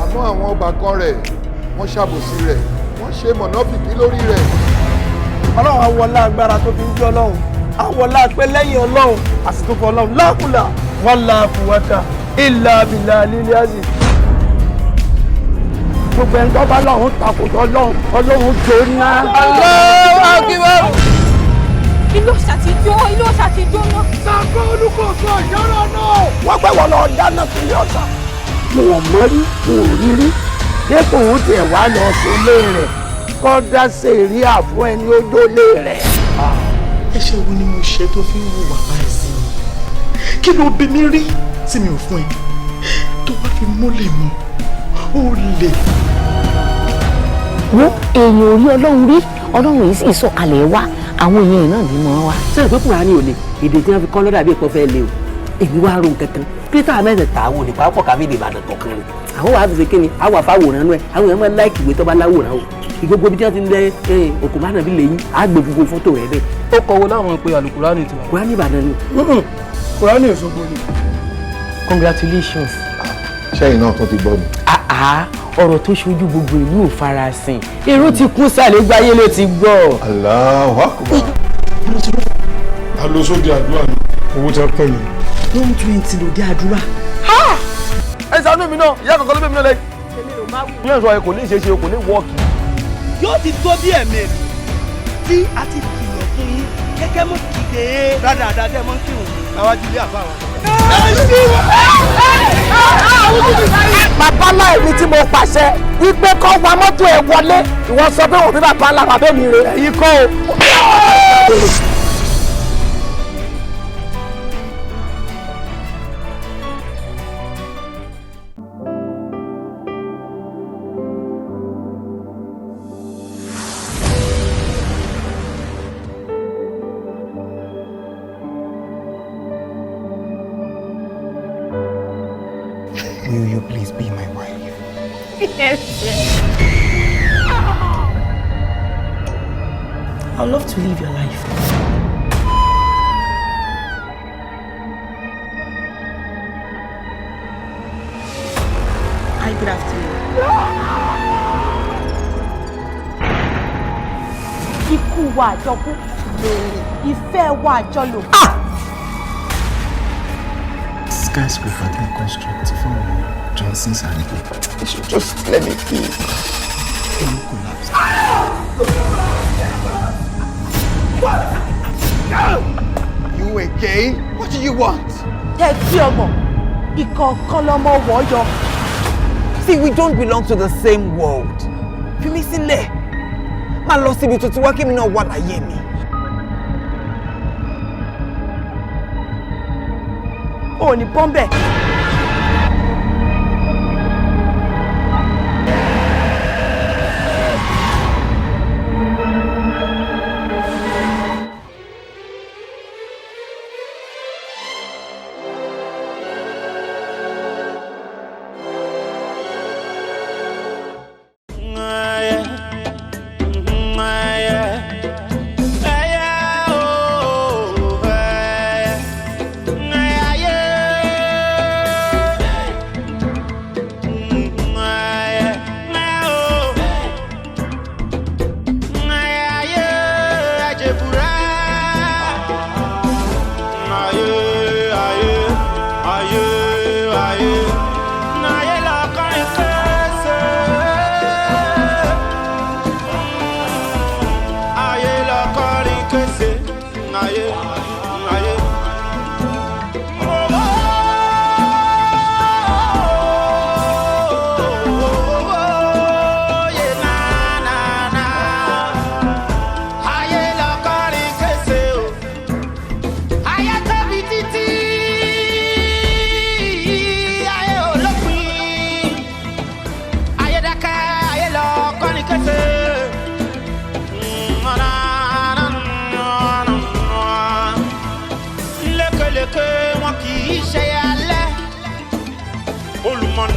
Àmọ́ àwọn ọbàkan rẹ̀, wọ́n ṣàbòsí rẹ̀, wọ́n ṣe mọ̀nàfìkì lórí rẹ̀. Ọlọ́run awọlá agbára tó fi ń jẹ́ Ọlọ́run, awọlá pé lẹ́yìn Ọlọ́run àsìkò fún Ọlọ́run lákùlà wàlá fúwátà ìlà bìlà lílé àzì. Gbogbo ẹni tó bá lọ́hún takòtò Ọlọ́run, Ọlọ́run jóná. Allahu Akbar. Ilé ọ̀sà ti jó, ilé ọ̀sà ti jóná. Sàkó olùkóso ìyára náà. Wọ́n pẹ́ wọ́n lọ dáná sílé ọ̀sà. Mo ò mọ̀ rí, mo ò rí rí. Dépò òun tiẹ̀ wá lọ sílé rẹ̀ kọ́ dá sèríà fún ẹni ó dólé rẹ̀. Ẹ̀ṣẹ̀ wo ni mo ṣe tó fi ń hùwà báyìí sí mi? Kí ló bí mi rí tí mi ò fún ẹ tó wá fi múlẹ̀ mọ́ ó lè. Wo, èèyàn ò rí Ọlọ́run rí, Ọlọ́run yìí sì sọ̀kalẹ̀ wá, àwọn èèyàn náà ní mọ́ wa. Sọ̀rọ̀ pé Kùránì ò lè èdè tí wọ́n fi kọ́ lọ́dà bí èpò fẹ́ lé o. Èmi wá ro nǹkan kan, pété mẹ́tẹ̀ẹ̀ta àwọn olè pàápọ̀ káfí ìdè Ìbàdàn kọ̀ọ̀kan ni àwọn wàá fi ṣe kíni, àwọn àfàwòrán náà. Àwọn èèyàn máa ń láìkì ìwé tó bá láwòrán o. Ìgbogbo ibi tí wọ́n ti ń lẹ òkú bá nàbí lẹ́yìn, á gbé gbogbo fọ́tò rẹ̀ bẹ́ẹ̀. Ó kọ̀wé láwọn pé àlùkùránì tiwa. Kùránì Ìbàdàn ni. Kùránì Òṣogbo ni. Congratulations. Ṣẹ́yìn náà tún ti gbọ́ ni. Àá, ọ̀rọ̀ tó ṣojú gbogbo ìlú ò farasin, èrò ti kún sàlẹ̀ gbáyé ló ti gbọ́. Allahu Akbar. A lọ sóde àdúrà ni owó tẹ pín mi. 120 lòdì àdúrà. Ẹ ṣàánú mi náà, ìyá kankan ló bẹ̀ mí náà lẹ́yìn. Ní ẹ̀sọ́ ẹ kò ní ṣe é ṣe, kò ní wọ́ọ̀kì. Yóò ti tó bí ẹ̀mí tí a ti kìlọ̀ fún yín kẹ́kẹ́ mọ́ kíkẹ́ rádaràda tẹ́ mọ́ kírun àwájú ilé àfa wa. Bàbá ńlá èmi tí mo pàṣẹ wípé kọ́ wa mọ́tò ẹ̀ wọlé, ìwọ sọ pé òbí bàbá ńlá bàbá mi rè ẹ̀yin kọ́ o. Will you please be my wife? Yes. I'd love to live your life. Hi, good afternoon. Ikú wa àjọkú, ìfẹ́ wa àjọlò. Skyscraper can construct for Johnson's and You should just let me be. Collapse. You again? What do you want? Tẹ̀sí ọgbọ̀n, ìkọ̀ọ̀kan lọmọ wọ̀ yọ. See, we don't belong to the same world. Fi mí sílẹ̀. Má lọ síbi tó ti wá, kí mi náà wà láyé mi. O ò ní bọ́m̀bẹ̀.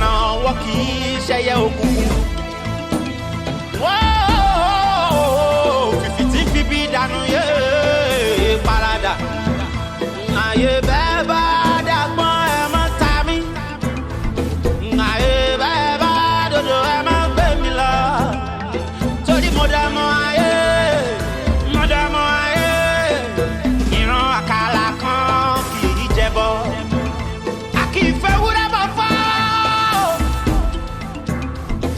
Ìtànà wọn kì í ṣẹyẹ òkùnkùn. Wóò, fìfì tí fìbí dànù yé parada. Àyè bẹ́ẹ̀ bá dàgbọ́n ẹ má ta mí. Àyè bẹ́ẹ̀ bá dodo ẹ má gbé mi lọ. Torí mo dá mọ́ ayé, mo dá mọ́ ayé. Ìran àkàlà kan kì í jẹbọ. A kì í fẹ́ wúrẹ́ bọ̀ fọ́.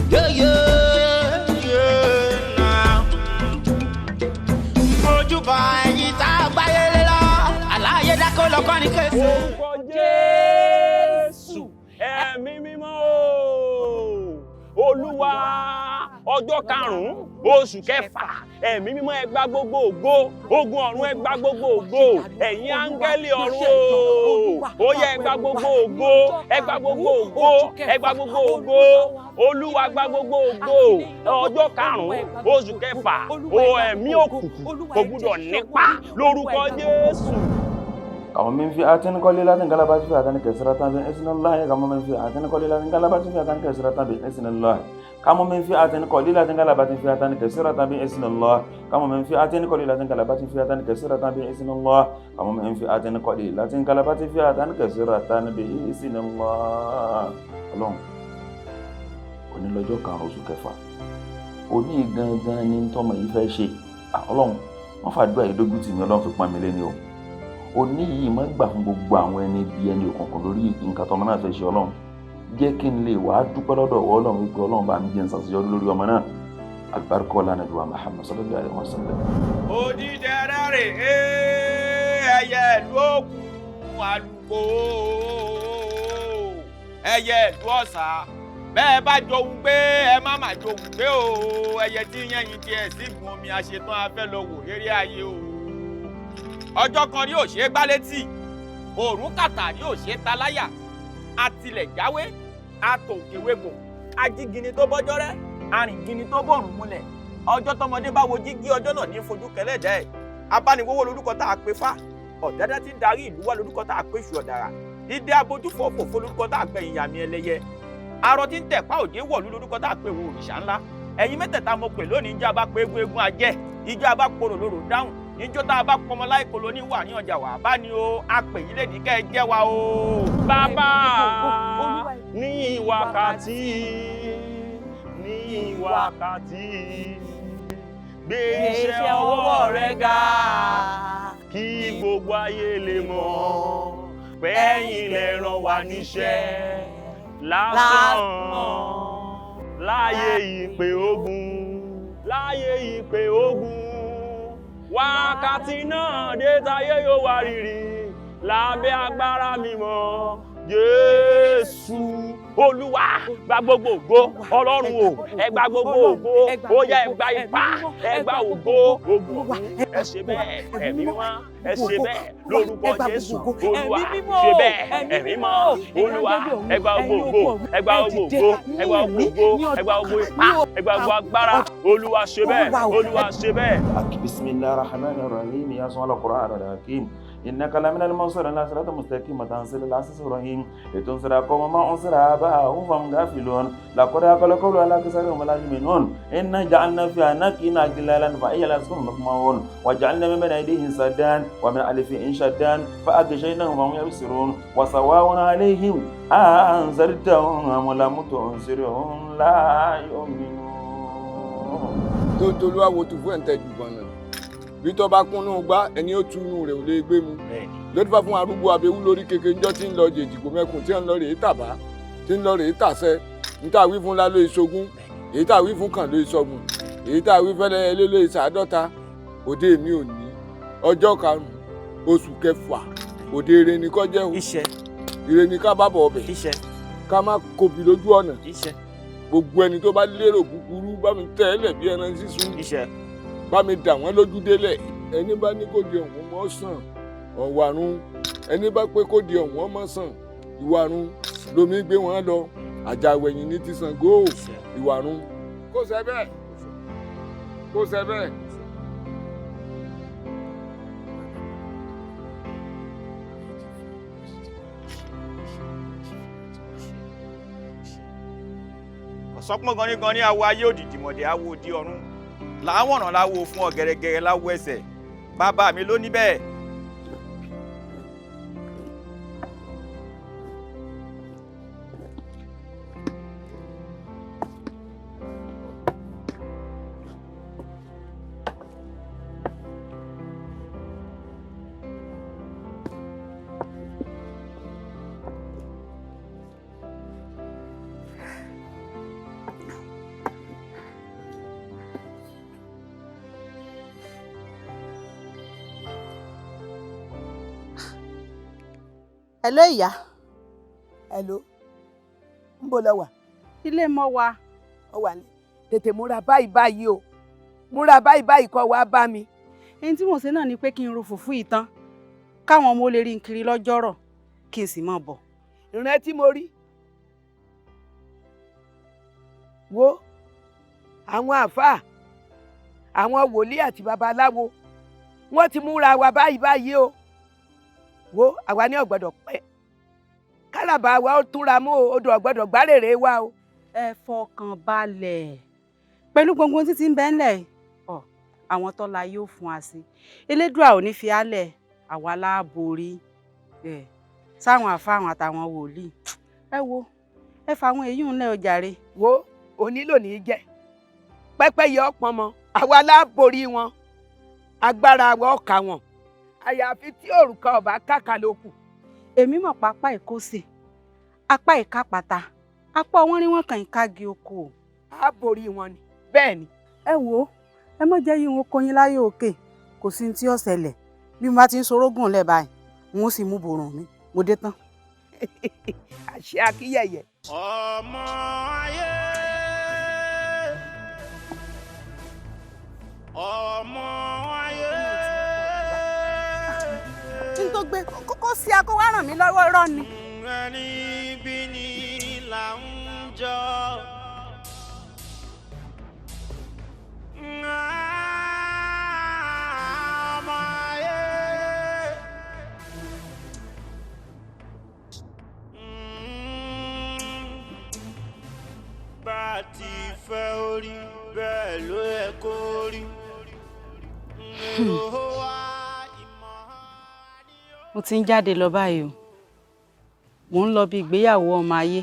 Yeah, yeah, now. Mojúbà ẹ̀yin tá a gbáyé lé lọ. Àlàyé dákó lọ́kọ́ ní kése. Orúkọ Jésù, ẹ̀mí mímọ́ o. Olúwa, ọjọ́ karùn-ún oṣù kẹfà, ẹ̀mí mímọ́, ẹ gba gbogbo ògo. Ogun ọ̀run, ẹ gba gbogbo ògo. Ẹ̀yin áńgẹ́lì ọ̀run o, ó yẹ, ẹ gba gbogbo ògo, ẹ gba gbogbo ògo, ẹ gba gbogbo ògo. Olúwa, gba gbogbo ògo. Ọjọ́ karùn-ún oṣù kẹfà o, ẹ̀mí òkùnkùn kò gbúdọ̀ nípa lórúkọ Jésù. كم من فئة قليلة غلبت فئة كثيرة بإذن الله. كم من فئة قليلة غلبت فئة كثيرة بإذن الله. كم من فئة قليلة غلبت فئة كثيرة بإذن الله. كم من فئة قليلة غلبت فئة كثيرة بإذن الله. كم من فئة قليلة غلبت فئة كثيرة بإذن الله. Ọlọ́run, òní lọ́jọ́ karùn-ún oṣù kẹfà, òní gangan ni tọmọ yìí fẹ́ ṣe. Ọlọ́run, wọ́n fàdúrà yìí dójú tì mí. Ọlọ́run, fi pọ́n mi lé ní o. Òní yìí, má gbà fún gbogbo àwọn ẹni bí ẹni òkùnkùn lórí nǹkan tọmọ náà fẹ́ ṣe. Ọlọ́run, jẹ́ kí n lè wàá dúpẹ́ lọ́dọ̀ ọwọ́ Ọlọ́run wípé Ọlọ́run bá mi jẹ́ n ṣàṣeyọrí lórí ọmọ náà. Alibarika ọlá nàbí wa Muhammad sallallahu alayhi wa sallam. Odídẹrẹ́ rè é, ẹyẹ ìlú òkun àlùkò, ẹyẹ ìlú ọ̀sà, bẹ́ẹ̀ bá jowú gbé, ẹ má má jowú gbé o. Ẹyẹ tí yẹ́yìn tiẹ̀ sígun omi àṣetán afẹ́ lọ wò réré ayé o. Ọjọ́ kan rí òṣè gbá létí, òòrùn kàtà rí òṣè taláyà, àtìlẹ̀ jáwé àtòkèwégbò, ajígini tó bọ́jọ́ rẹ́, arìngini tó bọ̀rùn múlẹ̀. Ọjọ́ tọmọdé bá wo jígí, ọjọ́ náà ní fojú kẹlẹ́dẹ́ ẹ̀. Abániwówó lórúkọ tá a pè fá, ọ̀dádá tí ń darí ìlú wa lórúkọ tá a pè ṣù ọ̀dàrà, dídé abójúfòfòfò lórúkọ tá a pè ìyàmì ẹlẹ́yẹ, arọ tí ń tẹ̀pá òjé wọ̀lú lórúkọ tá a pè wo òrìṣà ńlá. Ẹ̀yin mẹ́tẹ̀ẹ̀ta mo pè lónìí. Ìjọ abá pé eégún, eégún ajẹ́. Ìjọ abá porò, lóró dáhùn. Ìjọ tá a bá pọmọ láìkó lóní wà ní ọjà wà bá ní o. A pè yín lè ní kẹ́ ẹ jẹ́ wa o. Bàbá, ní wákàtí, ní wákàtí, gbé iṣẹ́ ọwọ́ rẹ ga kí gbogbo ayé lè mọ̀ pé ẹ̀yin lẹ rán wa níṣẹ́ lásán láyé ìpè ogun, láyé ìpè ogun. Wákàtí náà dé táyé yóò wá rírì lábẹ́ agbára mímọ́ Jésù. Olúwa, gba gbogbo ògo. Ọlọ́run o, ẹ gba gbogbo ògo. Ó yá, ẹ gba ipá, ẹ gba ògo. Ògo, ẹ ṣe bẹ́ẹ̀. Ẹ̀mí mọ́, ẹ ṣe bẹ́ẹ̀ lórúkọ Jésù. Olúwa, ṣe bẹ́ẹ̀. Ẹ̀mí mọ́, Olúwa, ẹ gba gbogbo ògo, ẹ gba gbogbo ògo, ẹ gba gbogbo ògo, ẹ gba gbogbo ipá, ẹ gba gbogbo agbára. Olúwa, ṣe bẹ́ẹ̀. Olúwa, ṣe bẹ́ẹ̀. بسم الله الرحمن الرحيم. يا سؤال القرآن الحكيم، إنك لمن المرسلين على صراط مستقيم تنزيل العزيز الرحيم. لتنذر قوما ما أنذر آباؤهم فهم غافلون. لقد حق القول على أكثرهم لا يؤمنون. إنا جعلنا في أعناقهم أغلالا فهي لهم مقمحون وجعلنا من بين أيديهم سدا ومن خلفهم سدا فأغشيناهم فهم يبصرون. وسواء عليهم أأنذرتهم أم لم تنذرهم لا يؤمنون. Tó ń tolú àwo tó fún ẹ̀ ń tẹ́jú gan náà bí tó bá kúnnú gbá ẹni ó tu inú rẹ̀ ò lè gbé mu lórí fà fún arúgbó abẹ́wú lórí kékeré ńjọ́ tí ń lọ jèjìgbò mẹ́kùn, tí ń lọ rèé tàbá, tí ń lọ rèé tàṣẹ. Ń tà wí fún ńlá lóye sógún, èyí tà wí fún kàn lóye sọgbọ̀n, èyí tà wí fẹ́lẹ́ ẹlé lóye sàádọ́ta. Òde mi ò ní ọjọ́ karùn-ún oṣù kẹfà, òde ire ni kó jẹ́ o. Ire ni ká bá bọ̀ ọbẹ̀, ká má kobi lójú ọ̀nà. Gbogbo ẹni tó bá lérò búburú, bá mi tẹ́ ẹ lẹ̀ bí ẹran sísun, bá mi dà wọ́n lójú délẹ̀. Ẹni bá ní kó di ọ̀hún mọ́ sàn ọ̀wàrún, ẹni bá pé kó di ọ̀hún ọmọ sàn ìwàrún lomi gbé wọn lọ. Àjàwẹ̀yìn ní ti Ṣàngó ìwàrún. Kó ṣe bẹ́ẹ̀, kó ṣe bẹ́ẹ̀. Sọpọ́n ganigani awo ayé òdìdì mọ̀dẹ̀ awo òdi ọ̀run. Làwọn ọ̀ràn láwo fún ọ gẹ̀rẹ́gẹ̀rẹ́ láwo ẹsẹ̀. Bàbá mi ló ní bẹ́ẹ̀. Hello ìyá. Hello, ń bo lọ wà. Ilé mọ́ wa. Ọ wà ní tètè múra báyìí báyìí o, múra báyìí báyìí kó wá bá mi. Ẹni tí mò ń ṣe náà ni pé kí n ro fùfú yìí tán káwọn ọmọ ó lè rí n kiri lọ́jọ́rọ̀ kí n sì máa bọ̀. Ìran tí mo rí wo àwọn àáfàá, àwọn wòlíì àti babaláwo, wọ́n ti múra wa báyìí báyìí o. Wo àwa ní ọ̀gbọ́dọ̀ pẹ́ káràbà wa ó túnra mú o, odò ọ̀gbọ́dọ̀ gbárèrè wa o. Ẹ fọkàn balẹ̀ pẹ̀lú gbogbo ohun títí ń bẹ ńlẹ̀ ọ, àwọn tọ́la yóò fún wa sí. Elédùà ò ní fi álẹ̀, àwa láàbòrí ẹ sáwọn àfáwọn àtàwọn wòlíì. Ẹ wo ẹ fa àwọn èyí ńlẹ̀ o jàre. Wo òní lòní jẹ pẹ́pẹ́yẹ ọpọn mọ, àwa láàbòrí wọn, agbára wa ọkà wọn, àyàfi tí òrùka ọba kàkà ló kù. Èmi mọ̀ pápá ìkósì, apá ìkápátá, apá wọn rí wọn kàn ń kági oko. A borí wọn ni bẹ́ẹ̀ ni. Ẹ wo ẹ mọ̀ jẹ́ yín wọn kó yín láyé òkè, kò sí ní tí ó ṣẹlẹ̀. Bí mo bá ti ń sorógùn lẹ̀ báyìí, n ó sì mú bòrùn mi, mo dé tán. Àṣẹ akíyẹyẹ. Ọmọ ayé, ọmọ ayé. Tí n tó gbé kókó sí a kó wá ràn mí lọ́wọ́ irọ́ ni. Ẹni bí ni là ń jọ. Ọmọ ayé. Bá a ti fẹ́ orí bẹ́ẹ̀ ló yẹ kó rí. Mo ti ń jáde lọ báyìí o, mò ń lọ bí ìgbéyàwó ọmọ ayé.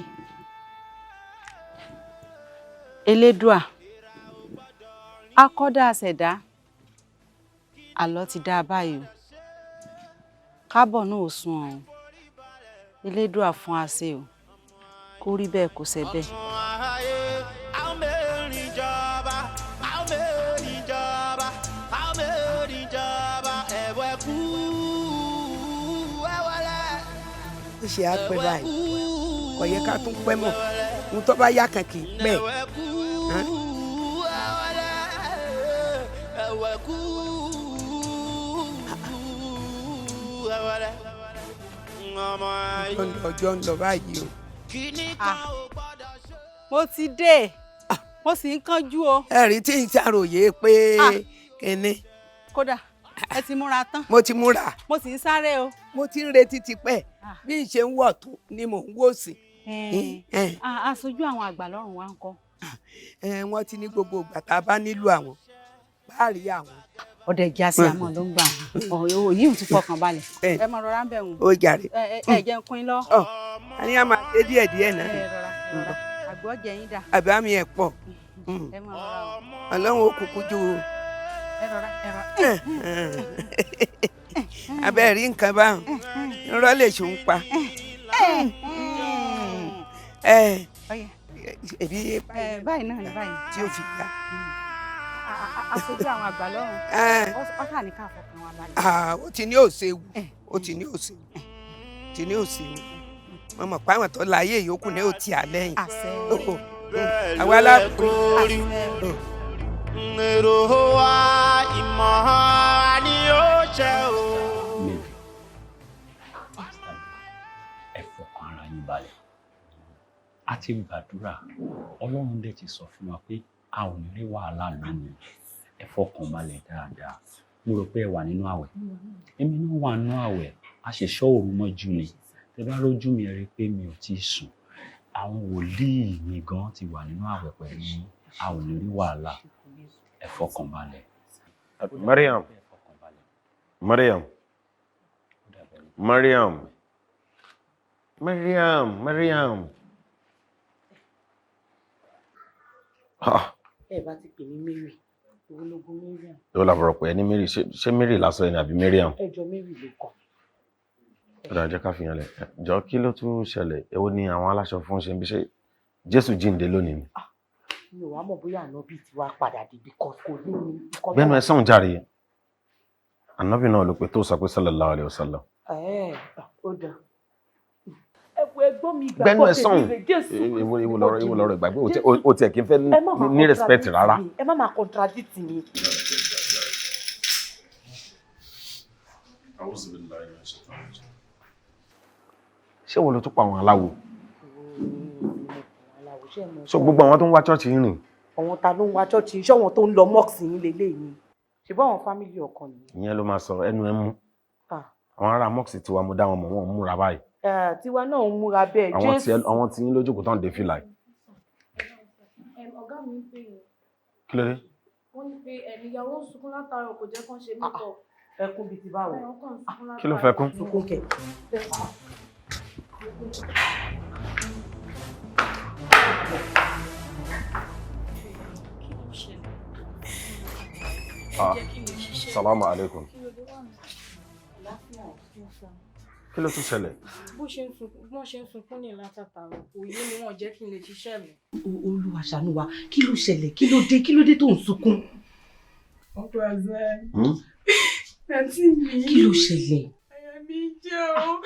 Elédùà akọ́dá àṣẹ̀dá, àlọ́ ti dá a báyìí o, kábọ̀ náà ò sun ọ̀hún. Elédùà fún wa ṣe o, kó rí bẹ́ẹ̀ kó ṣe bẹ́ẹ̀. Ó ṣe á pẹ́ báyìí, kò yẹ ká tún pẹ́ mọ́, ohun tó bá yá kan kì í pẹ́. Ọjọ́ ń lọ báyìí o. Mo ti dé, mo sì ń kánjú o. Ẹ̀rí tí ń ṣàròyé pé kínní. Kódà ẹ ti múra tán. Mo ti múra. Mo sì ń sáré o. Mo ti ń retí tipẹ́, bí n ṣe ń wọ̀ tó ni mò ń wò sí. Aṣojú àwọn àgbà lọ́rùn wa ń kọ́. Wọ́n ti ní gbogbo ìgbà tá a bá nílò àwọn bá rí àwọn. Ọdẹ ìjà sí àmọ́ ló ń gbà wọn, òyìn ò tún fọkàn balẹ̀. Ẹ máa rọra ń bẹ̀ wọ́n. Ó jàre. Ẹ jẹ́ n kún in lọ. A ní a máa ṣe díẹ̀ díẹ̀ náà. Ẹ rọra rọra, àgbọ̀ jẹ yín dà. Àbá mi ẹ̀ pọ̀. Ẹ máa rọra o. Ọlọ́run ó kúkú ju. Ẹ rọra ẹ rọra. Abẹ́ rí nǹkan báwọn, irọ́ lè ṣòun pa. Ebi báyìí náà ni báyìí. Tí ó fi gbà. Aṣojú àwọn àgbà lọ́rùn ọ̀tá ní ká fọkàn wa balẹ̀. Ó ti ní òṣèwù, ó ti ní òṣèwù, ti ní òṣèwù. Mo mọ̀ pé àwọn tó láyé ìyókù ní òtí àlẹ́yìn. Àwa aláàbò. Èrò wa ìmọ̀ ni ó ṣe o. Mary, ẹ fọkàn ara yín balẹ̀. A ti gbàdúrà, Ọlọ́run dẹ̀ ti sọ fún wa pé a ò ní rí wàhálà lónìí. Ẹ fọkàn balẹ̀ dáadáa. Mo rò pé ẹ wà nínú àwẹ̀. Èmi náà wà nínú àwẹ̀. A ṣe ṣọ́ òru mọ́jú ni. Tẹ bá rójú mi, ẹ rí i pé mi ò tíì sùn. Àwọn wòlíì mi gan ti wà nínú àwẹ̀ pẹ̀lú yín. A ò ní rí wàhálà. Ẹ fọkàn balẹ̀. Mariam, Mariam, Mariam, Mariam, Mariam. Ah, Ẹ bá ti pè mí Mary, ìwọlógún Mariam. Yóò làbọ̀rọ̀ pé ẹni Mary, ṣé Mary lásán ni àbí Mariam? Ẹjọ Mary ló kọ. Ó dáa, jẹ́ ká fi hàn lẹ̀. Jọ, kí ló tún ṣẹlẹ̀? Èwo ni àwọn aláṣọ fún ṣe ń bí? Ṣe Jésù jíǹde lónìí ni? Mi ò wá mọ̀ bóyá ànábì ti wá padà dé because kò ní mi. Gbẹ́nu ẹ sọ̀hún jàre. Ànábì náà ló pe tó sọ pé sallallahu alayhi wa sallam. Ẹ ó dà. Ẹ wo ẹ̀gbọ́n mi, Gbẹ́nu ìgbàgbọ́ ẹ sọ̀hún. tèmi rè Jésù. Èwo lọ́rọ̀ ìgbàgbé? O tiẹ̀ kí n fẹ́ Ẹ má máa ní respect contradict rárá. mi. Ẹ má máa contradict mi. A'udhu billahi minash shaitanir rajim. Ṣé wo ló tún pa àwọn aláwo? So gbogbo àwọn tó ń wá church yìí rìn. Àwọn ta ló ń wá church? Ṣé àwọn tó ń lọ mosque yín lélẹ́yìí ni? Ṣùgbọ́n àwọn family ọkọ nìyẹn. Ìyẹn ló máa sọ ẹnu ẹ mú. Ah. Àwọn ará mosque tiwa, mo dá wọn mọ̀, wọn múra báyìí. Eh, tiwa náà ń múra bẹ́ẹ̀. Àwọn tí Jésù. àwọn tí ń lójókòó tán dé fìlà yìí. Ọ̀gá mi ń pè yín. Kí ló dé? Wọ́n ní pé ẹ̀mí ìyàwó ń sunkún látàárọ̀, kò jẹ́ kán ṣe makeup. Ẹkún bíi ti báwo? Wọ́n kàn ń sunkún. Kí ló fẹ́ kún? Sunkún kẹ̀. Ah, salamu alaikum. Kí ló tún ṣẹlẹ̀? Bó ṣe ń sunkún, bí wọ́n ṣe ń sunkún ní látàtàrọ̀, kò yé mi, wọ́n jẹ́ kí n lè ṣiṣẹ́ mi. Olúwa ṣàánú wa, kí ló ṣẹlẹ̀? Kí ló dé? Kí ló dé tó ń sunkún? Ọkọ ẹ̀sẹ̀. Hmm? Àǹtí mi. Kí ló ṣẹlẹ̀? Àyà mi jẹ́ o.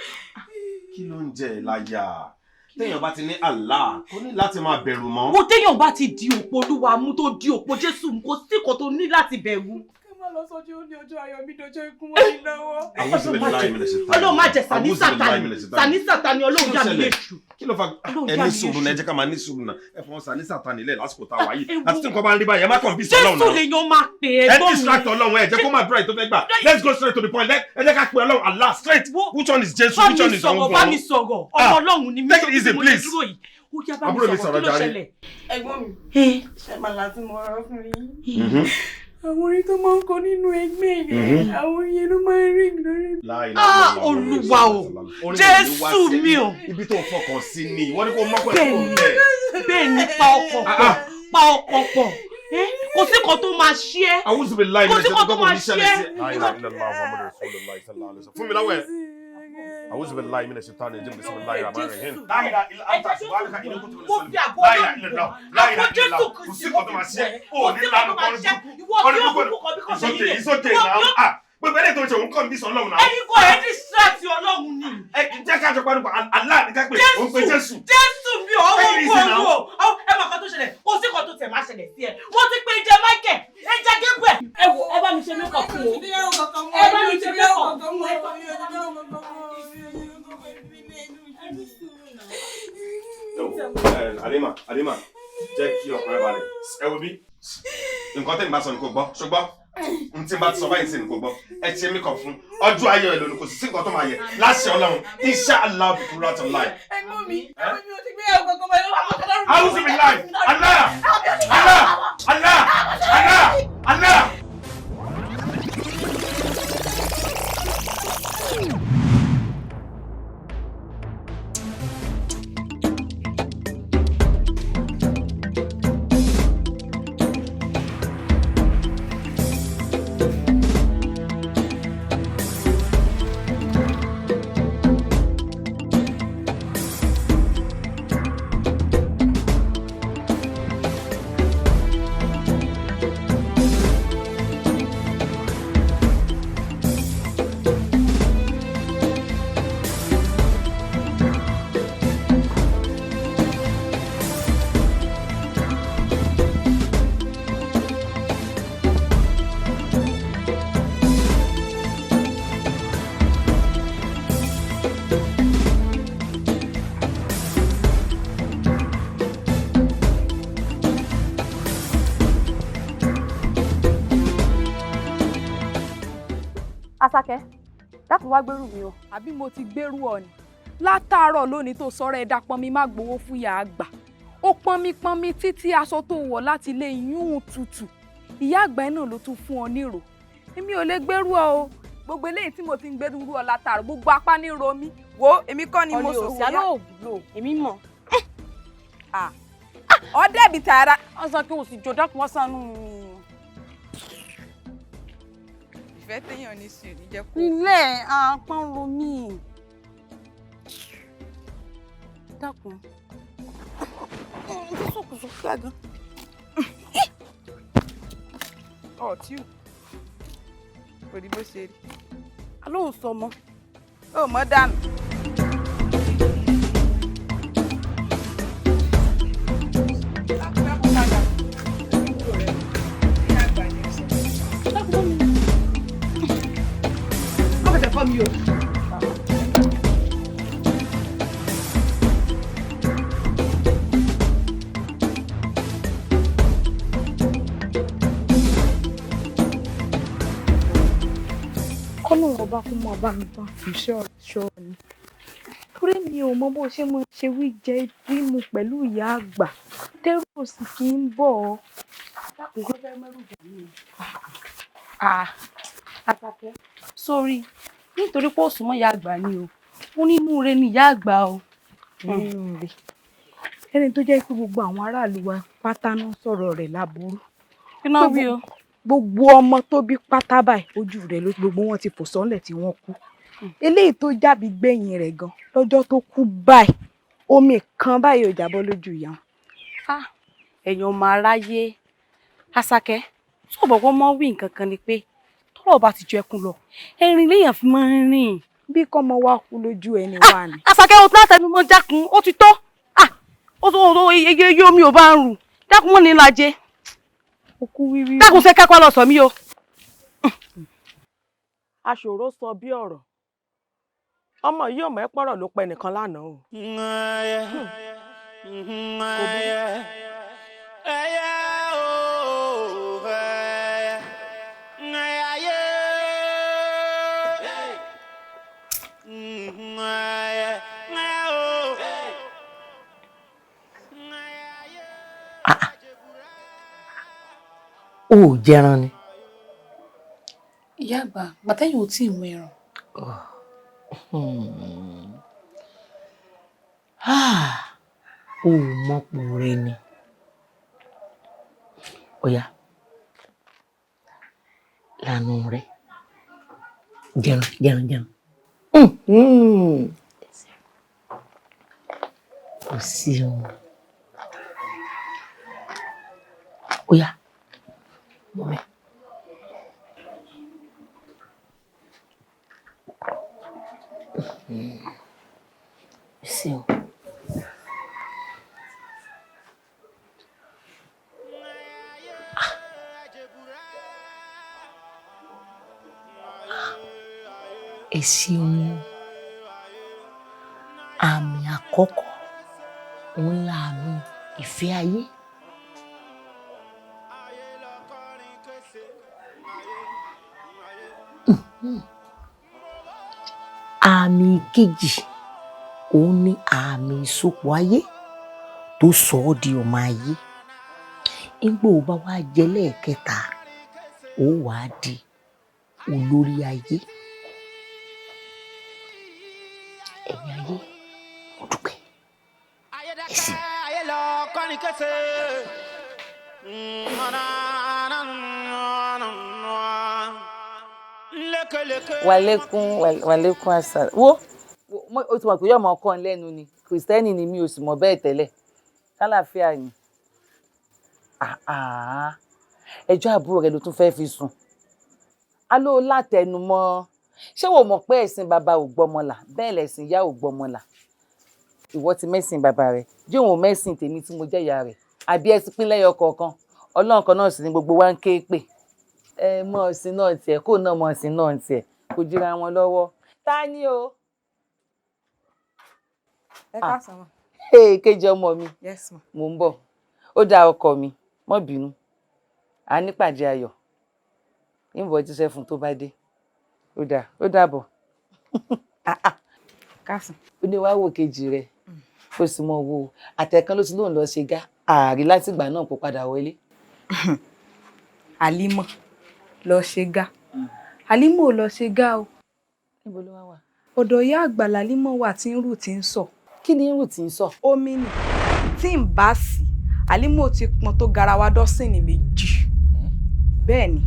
Kí ló ń jẹ ìlàyà? Téèyàn bá ti ní Allah, kò ní láti máa bẹ̀rù mọ́. Wo, téèyàn bá ti di òpó Olúwa mú, tó di òpó Jésù mú, kò sí nǹkan tó ní láti bẹ̀rù. Ká má lọ sọ́jú ó ní ọjọ́ ayọ̀ mi dọjọ́ ikú mọ́ mi lọ́wọ́. A'udhu billahi minash shaitani. Ọlọ́run má jẹ́ sani A'udhu billahi sátani minash shaitani. Sani sátani, Ọlọ́run Kí ló yà mí ṣẹlẹ̀? léṣù. Kí ló fa? Ọlọ́run Ẹ yà ní mí sùúrù léṣù. náà, ẹ jẹ́ ká máa ní sùúrù náà. Ẹ fọwọ́n sani sátani lẹ̀ lásìkò tá a wà yìí. Ewu. Àti tí nǹkan bá ń rí báyìí, ẹ má kàn bí sí Ọlọ́run Jésù náà. lèèyàn máa pè é. Ẹ Ẹ̀gbọ́n mi. distract Ọlọ́run, ẹ jẹ́ kó máa dúrà èyí tó fẹ́ gbà. Let's go straight to the point. Ẹ jẹ́ ká pe Ọlọ́run Allah straight. Which one is Jésù? Bá Which one mi is sọ̀rọ̀, ọ̀hún? bá mi sọ̀rọ̀. Ọmọ Ọlọ́run ni mí. Take it easy, Mo ṣe please. dúró yìí. Ó yá, bá mi Àbúrò mi, sọ̀rọ̀, sọ̀rọ̀ kí ló jàre. ṣẹlẹ̀? Ẹ̀gbọ́n mi, Ẹ. ṣe máa láti mọ ọ̀rọ̀ fún yín. Àwọn orin tó máa ń kọ nínú ẹgbẹ́ yẹn, àwọn orin yẹn ló máa ń ring lórí mi. Ah, Olúwa o, Jésù mi o. Ibi tó fọkàn sí ni wọ́n ní kó mọ́kàn ẹ̀ kó Bẹ́ẹ̀ni, bẹ́ẹ̀. bẹ́ẹ̀ni, pa ọkọ̀ pọ̀, pa ọkọ̀ pọ̀. Eh, kò sí kan tó máa ṣe é. A'udhu billahi Kò minash sí kan tó shaitani máa kò ní ṣe ṣẹlẹ̀ é. sí. La ilaha illallah Muhammadur Rasulullah sallallahu alaihi wasallam. Fún mi láwẹ̀. A'udhu billahi minash shaitani rajim. Bismillahir rahmanir rahim. La ilaha illa anta subhanaka inni kuntu minaz Mo fi zalimin. àgbo La ilaha Ọlọ́run illallah. bọ̀. La ilaha Àgbo Jésù illallah. Kò Kristi sí mo kan tó fi máa ṣe é. bọ̀ ẹ́. O Kò ní sí kan lánàá tó máa kọrin ṣe é. burúkú. Ìwọ Kọrin tí ó burúkú. kúkú kan bí kò It's ṣe okay, yíyẹ. it's okay Ìwọ now. tí ó- Ah, gbogbo eléyìí tó ń ṣe òun kàn bí sọ Ọlọ́run náà. Ẹni kò ẹ distract Ọlọ́run ni. Ẹ jẹ́ ká jọ pariwo Allah ní ká pè. Ó ń pe Jésù. Jésù mi ò ọwọ́ Take it kú easy now. owó. Ẹ mọ̀ kan tó ṣẹlẹ̀, kò sí kan tó tẹ̀ máa ṣẹlẹ̀ sí ẹ. Wọ́n ti pe ẹja Michael, ẹja Gabriel. Ẹ wo, ẹ bá mi ṣe makeup fún o. Ẹ bá mi ṣe makeup fún o. Ẹ, Halima, Halima, jẹ́ kí ọkàn rẹ balẹ̀. Ẹ wo bí nǹkan tẹ́mi bá sọ ni kò gbọ́, ṣùgbọ́n n tí n bá ti sọ báyìí sí ni kò gbọ́. Ẹ ṣe mí kàn fún ọjọ́ ayọ̀ ẹ̀ lónìí, kò sì sí nǹkan tó máa yẹ láṣẹ Ọlọ́run, insha Allah bi qudratillah. Ẹ̀gbọ́n mi, ẹ̀gbọ́n mi ò ti gbéyàwó kankan mọ́, ẹ̀rọ àwọn kan lọ́rùn. A'udhu billahi, Allah, Allah, Allah, Allah, Allah. Asake, dákun wá gbérù mi o. Àbí mo ti gbérù ọ ni? Látàárọ̀ lónìí tó sọ̀rọ̀ ẹ̀dá pọnmi má gbowó fún ìyá àgbà. Ó pọnmi pọnmi títí aṣọ tó wọ̀ láti ilé yún tutù. Ìyá àgbà ẹ̀ náà ló tún fún ọ nírò. Èmi ò lè gbérú ọ o. Gbogbo eléyìí tí mo ti ń gbérú ọ látàárọ̀, gbogbo apá ní ro mí. Wo èmi kọ́ ni mo sòwò yá. Ọ̀lẹ́ òsì èmi mọ̀. Ọdẹ bi tààrà. Wọ́n sọ pé o sì jọ dákun wọ́n sànú mi. Ìfẹ́ téèyàn ní sùn ní jẹ́ kó. Ilé apá ń ro mí. Dákun. Sọ̀kùsọ̀ gbàgán. Ọ̀tí kò rí bó ṣe rí. Alóhùn sọ mọ́. Ó mọ́ dànù. Mi o. Kọ́lọ́run ọba kó máa bá mi bá iṣẹ́ ọ̀ṣọ́ ni, torí mi ò mọ bó ṣe mo ṣe wí jẹ rímu pẹ̀lú ìyá àgbà tẹ́rù ò sì kí ń bọ̀ ọ́. Dákun kó fẹ́ mẹ́rù bà mí o. Àtàkẹ́ sórí nítorí pé ó súnmọ́ ìyá àgbà ni o, ó nínú ire ni ìyá àgbà o. Nínú ire ẹni tó jẹ́ pé gbogbo àwọn aráàlú wa pátá náà sọ̀rọ̀ rẹ̀ láburú. Kí náà wí o? Gbogbo ọmọ tó bí pátá báyìí ojú rẹ̀ ló gbogbo wọn ti fò sọ́lẹ̀ tí wọ́n kú. Eléyìí tó jábí gbẹ̀yìn rẹ̀ gan lọ́jọ́ tó kú báyìí omi kan báyìí ò jábọ́ lójú ìyá wọn. Ẹ̀yin ọmọ aráyé, Àṣàkẹ́ tó bọ̀ wọ́n mọ́ wí nǹkan kan ni pé tọ́rọ̀ bá ti jọ ẹkún lọ ẹ̀rín léèyàn fi máa ń rìn. Bí kọ́mọ wa kú lójú ẹni wà ní. Àṣàkẹ́ o látẹnu mọ́ dákun ó ti tó, ó tó ó iye omi ò bá ń rù dákun mọ́ ní lajẹ. Okú wíwí. Dákun ṣe kẹ́kọ̀ọ́ lọ sọ mí o. Aṣòro sọ bí ọ̀rọ̀ ọmọ yìí ọmọ ẹ pọ̀rọ̀ ló pẹ́ nìkan lánàá o. O ò jẹran ni. Ìyá àgbà, gbàtẹ́yìn ò tí ì mú ẹran. O ò mọ̀pò rẹ ni. Ọ̀yá, lànà rẹ. Jẹran, jẹran, jẹran. Kò sí ohun. Ọ̀yá. Mummy. Ṣeun. Ẹ ṣeun. Àmì àkọ́kọ́ òun la àmì ìfẹ́ ayé. Àmì kejì òun ni àmì ìsopọ̀ ayé tó sọ ọ́ di ọmọ ayé. Nígbà ó bá wá jẹ lẹ́ẹ̀kẹta, ó wàá di olórí ayé. Ẹ̀yin ayé, mo dúpẹ́. Ẹ ṣeun. Wàlékún wàlékún àṣà wo o ti mọ̀ pé yóò mọ ọkọ lẹ́nu ni kìrìsìtẹ́nì ni mi ò sì mọ̀ bẹ́ẹ̀ tẹ́lẹ̀ kálàáfíà ni ẹjọ́ àbúrò rẹ ló tún fẹ́ẹ́ fi sùn aló látẹnumọ́ ṣé wò mọ̀ pé ẹ̀sìn bàbá ò gbọ́mọlà bẹ́ẹ̀ lẹ̀sìn ìyá ò gbọ́mọlà ìwọ ti mẹ́sìn bàbá rẹ jẹ́ òun mẹ́sìn tèmi tí mo jẹ́ ìyá rẹ̀ àbí ẹ ti pín lẹ́yọ kọ̀ọ̀kan Ọlọ́run kan náà sì ni gbogbo wa ń ké pè ẹ mọ ọsìn náà tiẹ̀ kó náà mọ ọsìn náà tiẹ̀ kò jìra wọn lọ́wọ́ ta ni o. Ẹ káàsán ma. Kejì ọmọ mi. Yes ma. Mò ń bọ̀ ó dá ọkọ mi mọ́ bínú a nípàdé ayọ̀ ìbọn jíṣẹ́ fún tó bá dé ó dà ó dàbọ̀. Káàsán. Ó ní wàá wò kejì rẹ̀, ó sì mọ wo àtẹ̀kan ló ti lóun lọ ṣe gá ààrí látìgbà náà kó padà wọlé. Àlímọ̀ lọ ṣe gá. Àlímọ̀ ò lọ ṣe gá o. Níbo ló wá wà? Ọ̀dọ̀ ìyá àgbà làlímọ̀ wà tí ń rù tí ń sọ. Kí ni ń rù tí ń sọ? Omi nì. Tí ń bá sí, Àlímọ̀ ti pọn tó garawa dọ́sìnì 2. Bẹ́ẹ̀ ni,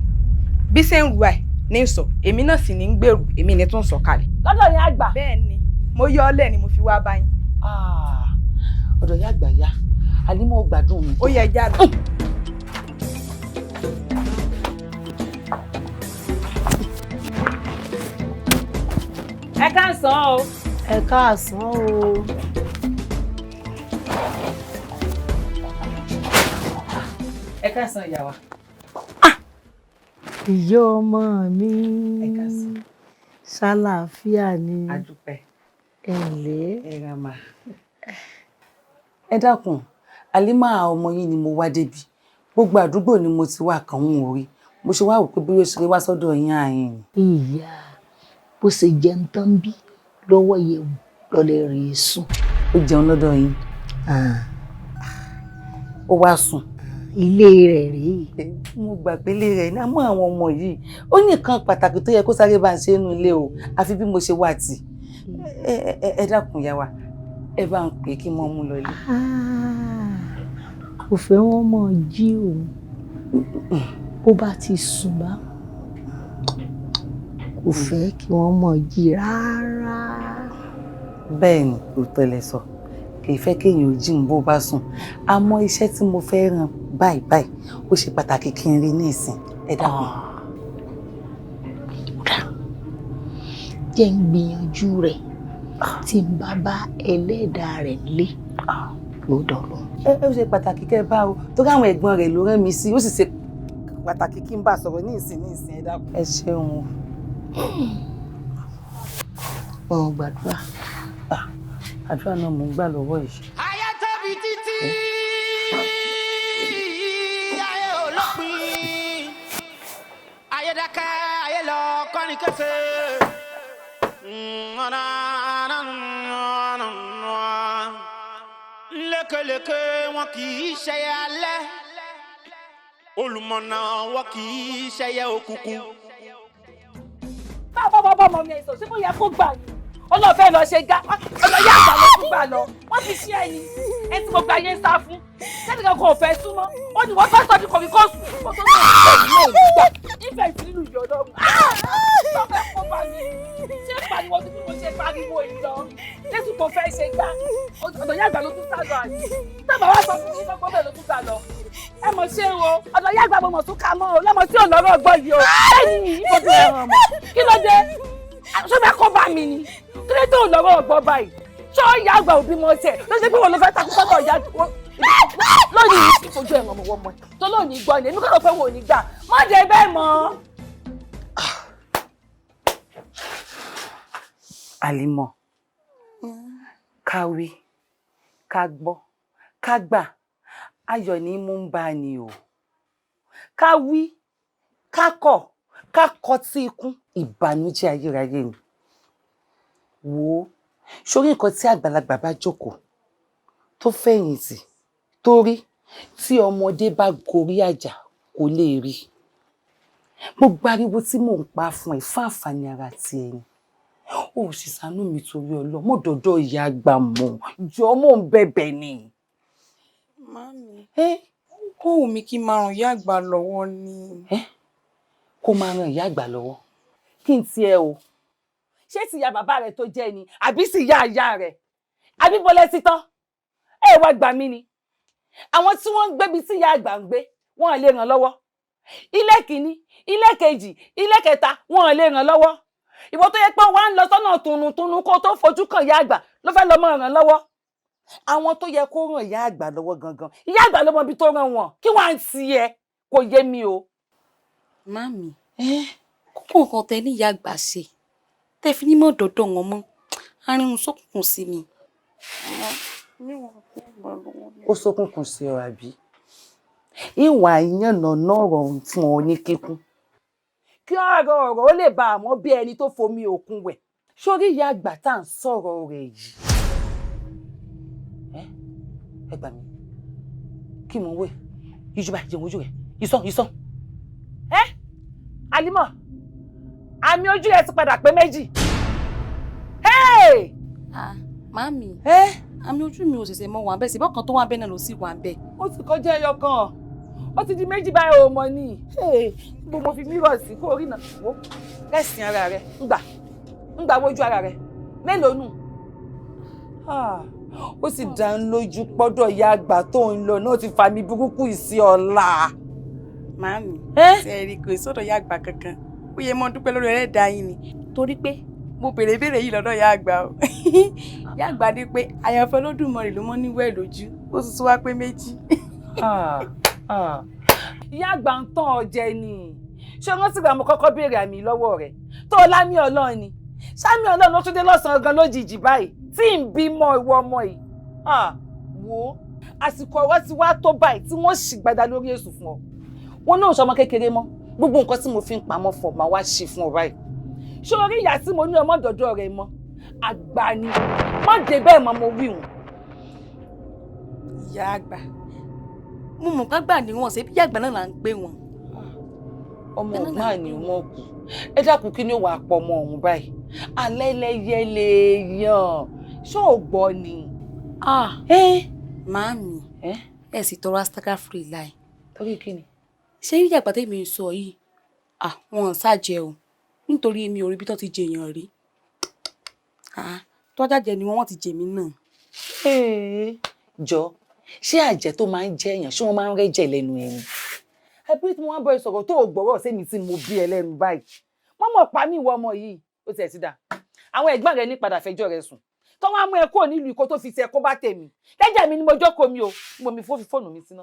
bí ṣe ń rù ẹ̀ ní sọ, èmi náà sì ní ń gbèrú, èmi ní tún sọ kalẹ̀. Lọ́dọ̀ ìyá àgbà. Bẹ́ẹ̀ ni, mo yọ ọ́ lẹ̀ ni mo fi wá bá yín. Ọ̀dọ̀ ìyá àgbà yá, Àlímọ̀ ò gbádùn mi. Ó yẹ já lọ. Ẹ káàsán o. Ẹ káàsán o. Ẹ káàsán ìyá wa. Ìyá ọmọ mi. Ṣàlàáfíà ni. A dúpẹ́. Ẹ ǹlẹ́. Ẹ ra mà. Ẹ dákun, Àlímọ̀ ọmọ yín ni mo wá débi. Gbogbo àdúgbò ni mo ti wá kàn ń orí. Mo ṣe wá wò pé bí ó ṣe wá sọ́dọ̀ yín àyìn. Ìyá, bó ṣe jẹun tán bí lọ́wọ́ yẹ̀wò lọ́lẹ̀ rèé sùn. Ó jẹun lọ́dọ̀ yín. Ó wá sùn. Ilé rẹ̀ rèé. Mo gbà pé ilé rẹ̀ ní àmọ́ àwọn ọmọ yìí ó ní nǹkan pàtàkì tó yẹ kó sáré bá ń ṣe nínú ilé o, àfi bí mo ṣe wà tì. Ẹ dákun ìyá wa, ẹ bá ń pè kí n mọ mú lọ ilé. Kò fẹ́ wọ́n mọ̀ jí òun. Bó bá ti sùn bá, kò fẹ́ kí wọ́n mọ̀ jí rárá. Bẹ́ẹ̀ ni, òótọ́ lẹ sọ. Kì í fẹ́ kéèyàn ò jí bó bá sùn. Àmọ́ iṣẹ́ tí mo fẹ́ ràn báyìí báyìí ó ṣe pàtàkì kí n rí ní ìsìn. Ẹ dákun. Jẹ́ ń gbìyànjú rẹ̀ tí n bá bá ẹlẹ́dàá rẹ̀ nílé ló dọ̀lọ́. Ẹ ó ṣe pàtàkì kẹ́ ẹ bá o, torí àwọn ẹ̀gbọ́n rẹ̀ ló rán mi sí, ó sì ṣe pàtàkì kí n bá sọ̀rọ̀ ní ìsìn ní ìsìn. Ẹ dákun. Ẹ ṣeun o. Mo gbàdúrà. Àdúrà náà mò ń gbà lọ́wọ́ yìí. Ayé tóbi títí, ayé ò lópin. Ayé dákẹ́, ayé lọ kọ́ni kése. Lékeleke wọn kì í ṣẹyẹ alẹ́. Olùmọ̀nà wọn kì í ṣẹyẹ òkùnkùn. Bá bá ọmọ mi ẹ̀sọ́, ṣé kò yẹ kó gbà ní? Ọlọ́fẹ́ lọ ṣe gá, ọ̀dọ̀ yá àgbà ló tún gbà lọ. Wọ́n ti ṣí ẹyin, ẹ tí gbogbo ayé ń sá fún. Sẹ́nìkan kò fẹ́ súnmọ́, ó ní wọ́n fẹ́ sọ ní kòmí kó sùn. Kó tó náà ní ìgbà, ìfẹ́ ìsìnlú ìyọ̀ lọ́rùn. Tọ́fẹ́ kó bá mi, ṣé pariwo tí mo ṣe pariwo ìlọ? Jésù kò fẹ́ ṣe gbá, ọ̀dọ̀ yá àgbà ló tún sá lọ àní. Tábà wá sọ fún mi sọ pé bẹ́ẹ̀ ló tún gbà lọ. Ẹ mọ̀ ṣé o, ọ̀dọ̀ yá àgbà mo mọ̀ tún ká mọ́ o, lọ́mọ tí ò lọ́rọ̀ gbọ́ yìí o. Bẹ́ẹ̀ ni ìfọ̀dù ẹ̀ràn mọ̀. Kí ló dé? Ṣé fẹ́ kó bá mi ni? Kí ló dé ò lọ́rọ̀ ọ̀gbọ́ báyìí? Ṣé ìyá àgbà òbí mọ tiẹ̀? Ló ṣe pé wọn ló fẹ́ takú sọ́dọ̀ ìyá lónìí ìfojú ẹ̀ràn mọ̀ wọ́n mọ̀ tó lónìí gbọ́ ni èmi kọ́ ló fẹ́ wò ní gbà. Má dé bẹ́ẹ̀ mọ́. Àlímọ̀, ká wí, ká gbọ́, ká gbà, ayọ̀ ní mú ń bá ni o. Ká wí, ká kọ̀, ká kọtí ikún, ìbànújẹ́ ayérayé ni. Wò ó, sórí nǹkan tí àgbàlagbà bá jókòó tó fẹ̀yìntì torí tí ọmọdé bá gorí àjà kò lè rí. Gbogbo ariwo tí mò ń pa fún ẹ fún àǹfààní ara ti ẹni. Ó sì ṣàánú mi torí Ọlọ́run, mo dọ̀dọ̀ ìyá àgbà mọ̀, jọ mò ń bẹ̀bẹ̀ ni. Màámi, ó wù mí kí n máa ràn ìyá àgbà lọ́wọ́ ni. Kó máa ran ìyá àgbà lọ́wọ́. Kí n tiẹ̀ o. Ṣé tìyá bàbá rẹ̀ tó jẹ́ ni àbí sì ìyá ìyá rẹ̀? Àbí bọ́lẹ̀ ti tán? Ẹ wá gbà mí ni. Àwọn tí wọ́n ń gbébi tí ìyá àgbà ń gbé, wọ́n lè ràn lọ́wọ́. Ilé kìíní, ilé kejì, ilé kẹta, wọ́n lè ràn lọ́wọ́. Ìwọ tó yẹ pé wọ́n á ń lọ sọ́nà tùnùtùnù kó tó fojú kàn ìyá àgbà ló fẹ́ lọ mọ́ ràn lọ́wọ́. Àwọn tó yẹ kó ràn ìyá àgbà lọ́wọ́ gangan, ìyá àgbà ló mọ ibi tó ràn wọ́n. Kí wọ́n á ti ẹ kò yé mi o. Màámi, kókó nǹkan tẹ ní ìyá àgbà ṣe tẹ fi ní mọ́ dọ̀dọ̀ wọn mọ́, arìnrìn sókùnkùn sí mi. Ó ṣókùnkùn sí ọ àbí? Ìwà ìyànnà náà rọrùn fún ọ ní kíkún. Kí ọ̀rọ̀ ọ̀rọ̀ ó lè ba àmọ́ bí ẹni tó fomi òkun wẹ̀. Sórí ìyá àgbà tá à ń sọ̀rọ̀ rẹ̀ yìí, ẹ gbà mí, kí mò ń wé yíjú báyìí, jẹun ojú rẹ̀ ìsàn ìsàn. Ẹ Àlímọ̀, àmì ojú rẹ̀ ti padà pé 2. Ah, màámi, àmì ojú mi ò ṣẹ̀ṣẹ̀ mọ wà bẹ́ẹ̀, sí bọ́kàn tó wà bẹ́ẹ̀ náà ló sì wà bẹ́ẹ̀. Ó ti kọjá ẹyọ kan, ó ti di 2 báyìí. Ò mọ̀ ni bó mo fi mírọ̀ sí kó rí náà wò lẹ́sìn ara rẹ̀ ńgbà ńgbà wojú ara rẹ̀ mélòó nù. Ó sì dá ń lójú pọ́dọ̀ ìyá àgbà tó ń lọ náà ti fa mi burúkú ìsí ọ̀la. Màámi, ṣe é rí kò sọ́dọ̀ ìyá àgbà kankan, ó yẹ mọ́ dúpẹ́ lórí ẹlẹ́dàá yín ni, torí pé mo béèrè ìbéèrè yìí lọ́dọ̀ ìyá àgbà o. Ìyá àgbà ní pé àyànfẹ́ Olódùmarè ló mọ́ níwẹ̀ lójú, ó sì tún wá pé 2. Ìyá àgbà ń tàn ọ́ jẹ ni. Ṣé wọ́n sì gbà mo kọ́kọ́ béèrè àmì lọ́wọ́ rẹ̀ tó o lámì Ọlọ́run ni? Sámi Ọlọ́run ló tún dé lọ́sàn-án gan lójijì báyìí tí ń bímọ ìwọ ọmọ yìí. Wo àsìkò ọ̀rọ̀ ti wá tó báyìí tí wọ́n sì gbada lórí èṣù fún ọ. Wọn náà ṣọmọ kékeré mọ́, gbogbo nǹkan tí mo fi ń pamọ́ fọ̀ máa wá ṣe fún ọ báyìí. Ṣé orí ìyá tí mo ní ọmọ dọ̀dọ̀ rẹ̀ mọ́ àgbà ni, má dé bẹ́ẹ̀ mọ́ mo wí hùn. Ìyá àgbà, mo mọ̀ kágbà ni wọ́n ṣe bí ìyá àgbà náà là ń gbé wọn. Ọmọ ọgbọ́n ni wọ́n kù. Ẹ dákun, kí ni ó wàá pọ̀ ọmọ ọ̀hún báyìí? Alẹ́ lẹ́yẹ lè yàn, ṣó o gbọ́ ni? Màámi, ẹ sì tọrọ astaga free láì. Torí kí ni? Ṣé ìyá àgbà tèmi ń sọ yìí, wọn ò ṣàjẹ́ o, nítorí èmi ò rí bí tó ti jèèyàn rí. Tọ́jà jẹ ni wọ́n ti jèmí náà. Jọ, ṣé àjẹ́ tó máa ń jẹ èèyàn, ṣé wọ́n máa ń rẹ́jẹ̀ lẹ́nu ẹni? Ẹbí tí wọ́n bọ ìsọ̀rọ̀ tó gbọ́rọ̀ sẹ́mi tí mo bí ẹ lẹ́nu báyìí. Wọ́n mọ̀ pa mí ìwọ ọmọ yìí, ó tiẹ̀ ti dà. Àwọn ẹ̀gbọ́n rẹ ní padà fẹjọ́ rẹ sùn. Tó wọ́n á mú ẹ kúrò nílùú ikó tó fi tiẹ̀ kó bá tèmi. Jẹ́jẹ́ mi ni mo jókòó mi o, mo mi fóònù mi síná.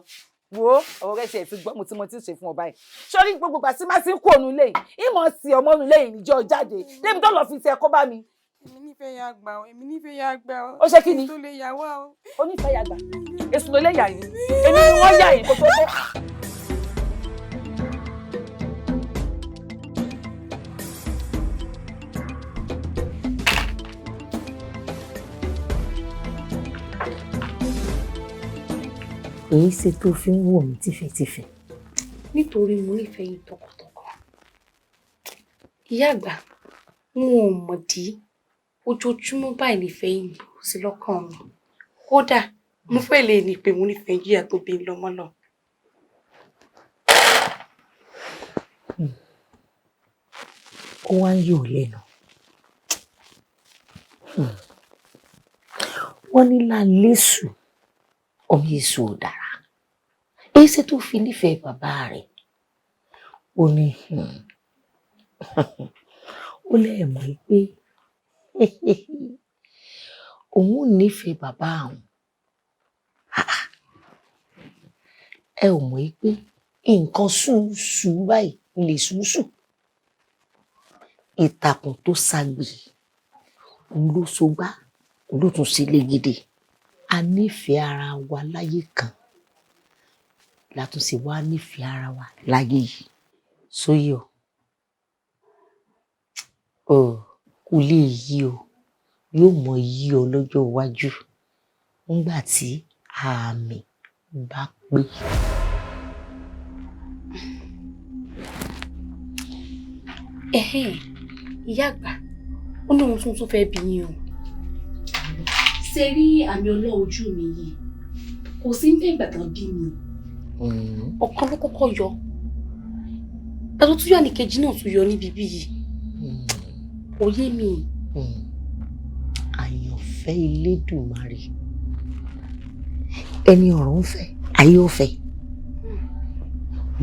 Wo ọ̀rọ̀ rẹ ṣe ti gbọ́, mo ti mọ tí ń ṣe fún ọ báyìí. Sórí gbogbo ìgbà tí má ti ń kú òun léyìí, ìmọ̀ sí ọmọ òun léyìí níjọ́ jáde. Débi tó lọ fi tiẹ̀ kó bá mi. Èmi nífẹ̀ẹ́ ya àgbà o, èmi nífẹ̀ẹ́ ya àgbà o. Ó ṣe kí ni? Èso lè yà wá o. Ó nífẹ̀ẹ́ ya àgbà. Èso ló lè yà yín. Èmi ni wọ́n yà yín kó tó tó. Èyí ṣe tó fi ń wò mí tìfẹ́tìfẹ́? Nítorí mo nífẹ̀ẹ́ yín tọkàntọkàn. Ìyá àgbà, n ò mọ̀dí, ojoojúmọ́ báyìí nífẹ̀ẹ́ yín kò sí lọ́kàn mi. Kódà mo fẹ́ lè ní pé mo nífẹ̀ẹ́ yíyá tó bí lọ́mọ lọ. Ó wá ń yọ̀ lẹ́nu. Wọ́n ní lálẹ́sù ọmọ èso ò dára. Èyí ṣe tó fi nífẹ̀ẹ́ bàbá rẹ̀. Ó ní ó lẹ́ẹ̀mọ́ pé òun ò nífẹ̀ẹ́ bàbá àwọn. Ẹ ò mọ̀ pé nǹkan ṣùṣù báyìí lè ṣùṣù. Ìtàkùn tó ságbè òun ló sogbá, òun ló tún sí légede. A nífẹ̀ẹ́ ara wa láyé kan látúnṣe wá nífẹ̀ẹ́ ara wa láyé yìí. Sóyè o, kò lè yí o, yóò mọ yí ọ lọ́jọ́ iwájú nígbà tí àmì bá pé. Ìyá àgbà, ó ní ohun tuntun fẹ́ bí yín o. Ṣe rí àmì ọlọ́ ojú mi yìí, kò sí ní ìgbà tán bí mi. Ọ̀kan ló kọ́kọ́ yọ, ẹ̀rọ tó yọ ní kejì náà tún yọ níbi bí yìí. Kò yé mi. Àyànfẹ́ Elédùmarè, ẹni ọ̀run ń fẹ́, ayé ó fẹ́,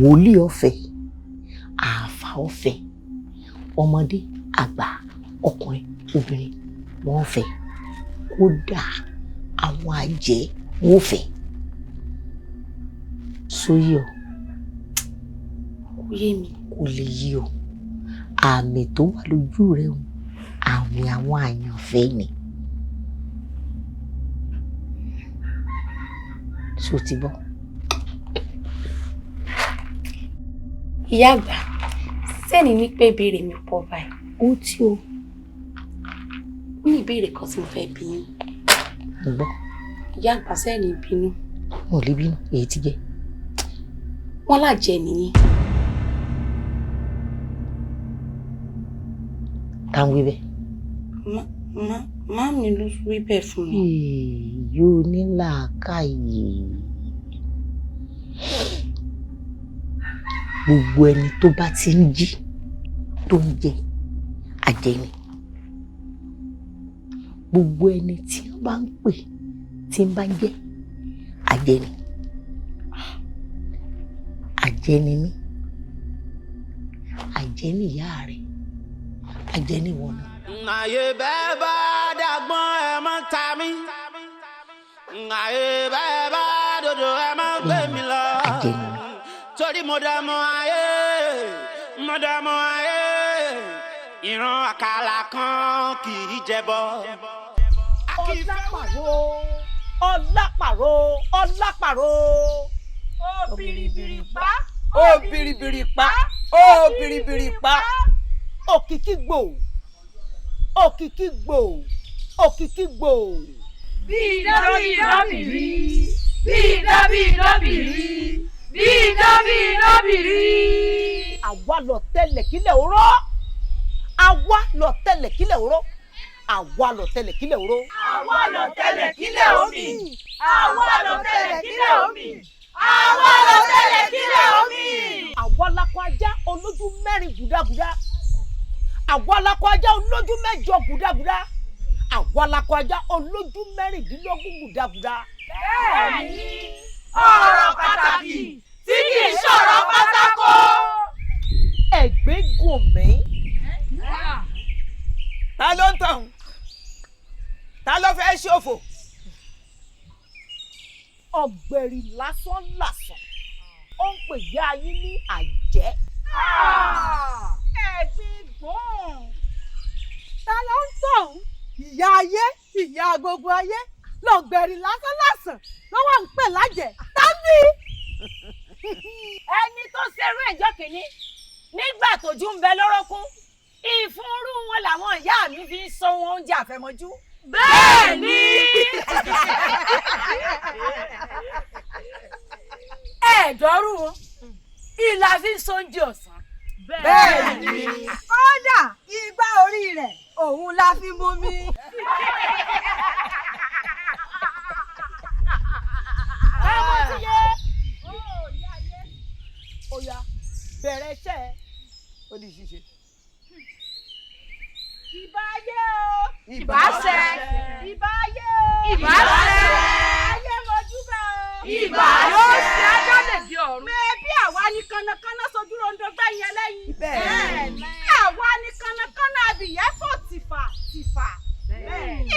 wòlíì ó fẹ́, àáfà ó fẹ́, ọmọdé, àgbà, ọkùnrin, obìnrin, wọ́n fẹ́. Kódà àwọn àjẹ́ wọ́n fẹ́. Sóyè o, kò yé mi. Kò lè yé o. Àmì tó wà lójú rẹ o, àmì àwọn àyànfẹ́ ni. Ṣó ti gbọ́? Ìyá àgbà, sẹ́ni ní pé ìbéèrè mi pọ̀ báyìí. Ó tí o, ìbéèrè kan tí mo fẹ́ bi yín. Mo gbọ́. Ìyá àgbà, sẹ́ẹ̀ ní bínú? Mo ò lè bínú, èyí ti jẹ́. Wọ́n lájẹ nìyí. Tá ń wí bẹ́ẹ̀? Màámi ló wí bẹ́ẹ̀ fún mi. Yóò ní làákàyè. Gbogbo ẹni tó bá ti ń jí tó ń jẹ, àjẹni. Gbogbo ẹni tí wọ́n bá ń pè tí ń bá ń jẹ́, àjẹni. Àjẹni mí, àjẹni ìyá rẹ̀, àjẹni ìwọ náà. Àyè bẹ́ẹ̀ bá dàgbọ́n, ẹ má ta mí. Àyè bẹ́ẹ̀ bá dòdò, ẹ má gbé mi lọ. Torí mo dá mọ́ ayé, mo dá mọ́ ayé. Ìran àkàlà kan kì í jẹbọ. Ọlápàrọ̀, ọlápàrọ̀, ọlápàrọ̀. Ó biribiri pa. Ó biribiri pa, ó biribiri pa. Òkìkí gbò, òkìkí gbò, òkìkí gbò. Bí idán bí idán bìrí, bí idán bí idán bìrí, bí idán bí idán bìrí. Àwa lọ tẹ́lẹ̀ kílẹ̀ òró, àwa lọ tẹ́lẹ̀ kílẹ̀ òró, àwa lọ tẹ́lẹ̀ kílẹ̀ òró. Àwa lọ tẹ́lẹ̀ kílẹ̀ omi, àwa lọ tẹ́lẹ̀ kílẹ̀ omi, àwa lọ tẹ́lẹ̀ kílẹ̀ omi. Àwa lakọ ajá olójú mẹ́rin gùdàgùdà, àwa lakọ ajá olójú mẹ́jọ gùdàgùdà, àwa lakọ ajá olójú 16 gùdàgùdà. Bẹ́ẹ̀ni, ọ̀rọ̀ pàtàkì tí kì í ṣọ̀rọ̀ pátákó. Ẹ̀gbẹ́ gùn mí. Ta ló ń tàn? Ta ló fẹ́ ṣòfò? Ọ̀gbẹ̀rì lásán làsàn, ó ń pè yá yín ní àjẹ́. Ẹ̀gbin gbọ̀n. Ta ló ń tàn? Ìyá ayé, ìyá gbogbo ayé, lọ̀gbẹ̀rì lásán làsàn ló wà ń pè lájẹ̀. Tábì. Ẹni tó ṣerú ẹjọ́ kìíní nígbà tójú ń bẹ lọ́rọ́kún, ìfúnrú wọn làwọn ìyá mi fi ń sọ wọn oúnjẹ àfẹ̀mọ́jú. Bẹ́ẹ̀ni. Ẹ̀ẹ́dọ́rù wọn ìlà fi ń sóúnjẹ ọ̀sán. Bẹ́ẹ̀ni. Kódà igbá orí rẹ̀ òun la fi mú mi. Kámọ́ ti yé. Ó yá, bẹ̀rẹ̀ iṣẹ́ ẹ. Ó di ṣíṣe. Ìbà ayé o. Ìbà ṣẹ. Ìbà ayé o. Ìbà ṣẹ. Ayé mojúbà o. Ìbà ṣẹ. Yóò ṣe ajá lè di ọ̀run. Mẹ́ẹ̀bí àwa ni kànnàkànnà sojú rondo gbẹ̀yìn ẹlẹ́yin. Bẹ́ẹ̀ni. Àwa ni kànnàkànnà abìyẹ́ fò tìfà tìfà.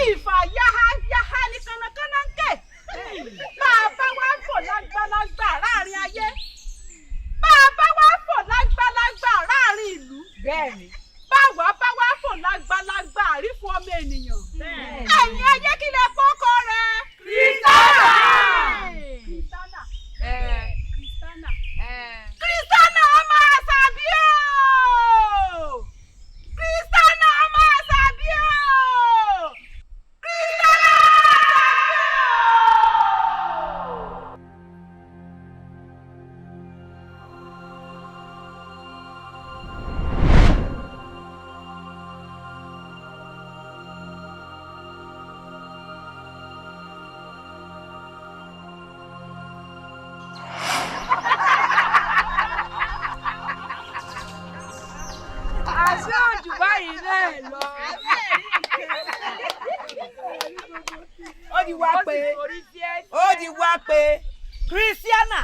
Ìfà yáhá yáhá ni kànnàkànnà ń kè. Bàbá wa ń fò lágbàlagbà láàrin ayé. Bàbá wa ń fò lágbàlagbà láàrin ìlú. Bẹ́ẹ̀ni. Báwa bá wá fò lágbàlagbà àrífò ọmọ ènìyàn. Ẹ̀yin ayé kí lẹ kókó rẹ̀. Kristana. Kristana. Kristana. Kristana ọmọ Àṣàbí o. Kristana ọmọ Àṣàbí o. Kristana ọmọ Àṣàbí o. Àṣé òjò báyìí náà lọ. Ó di wá pé, ó di wá pé. Christiana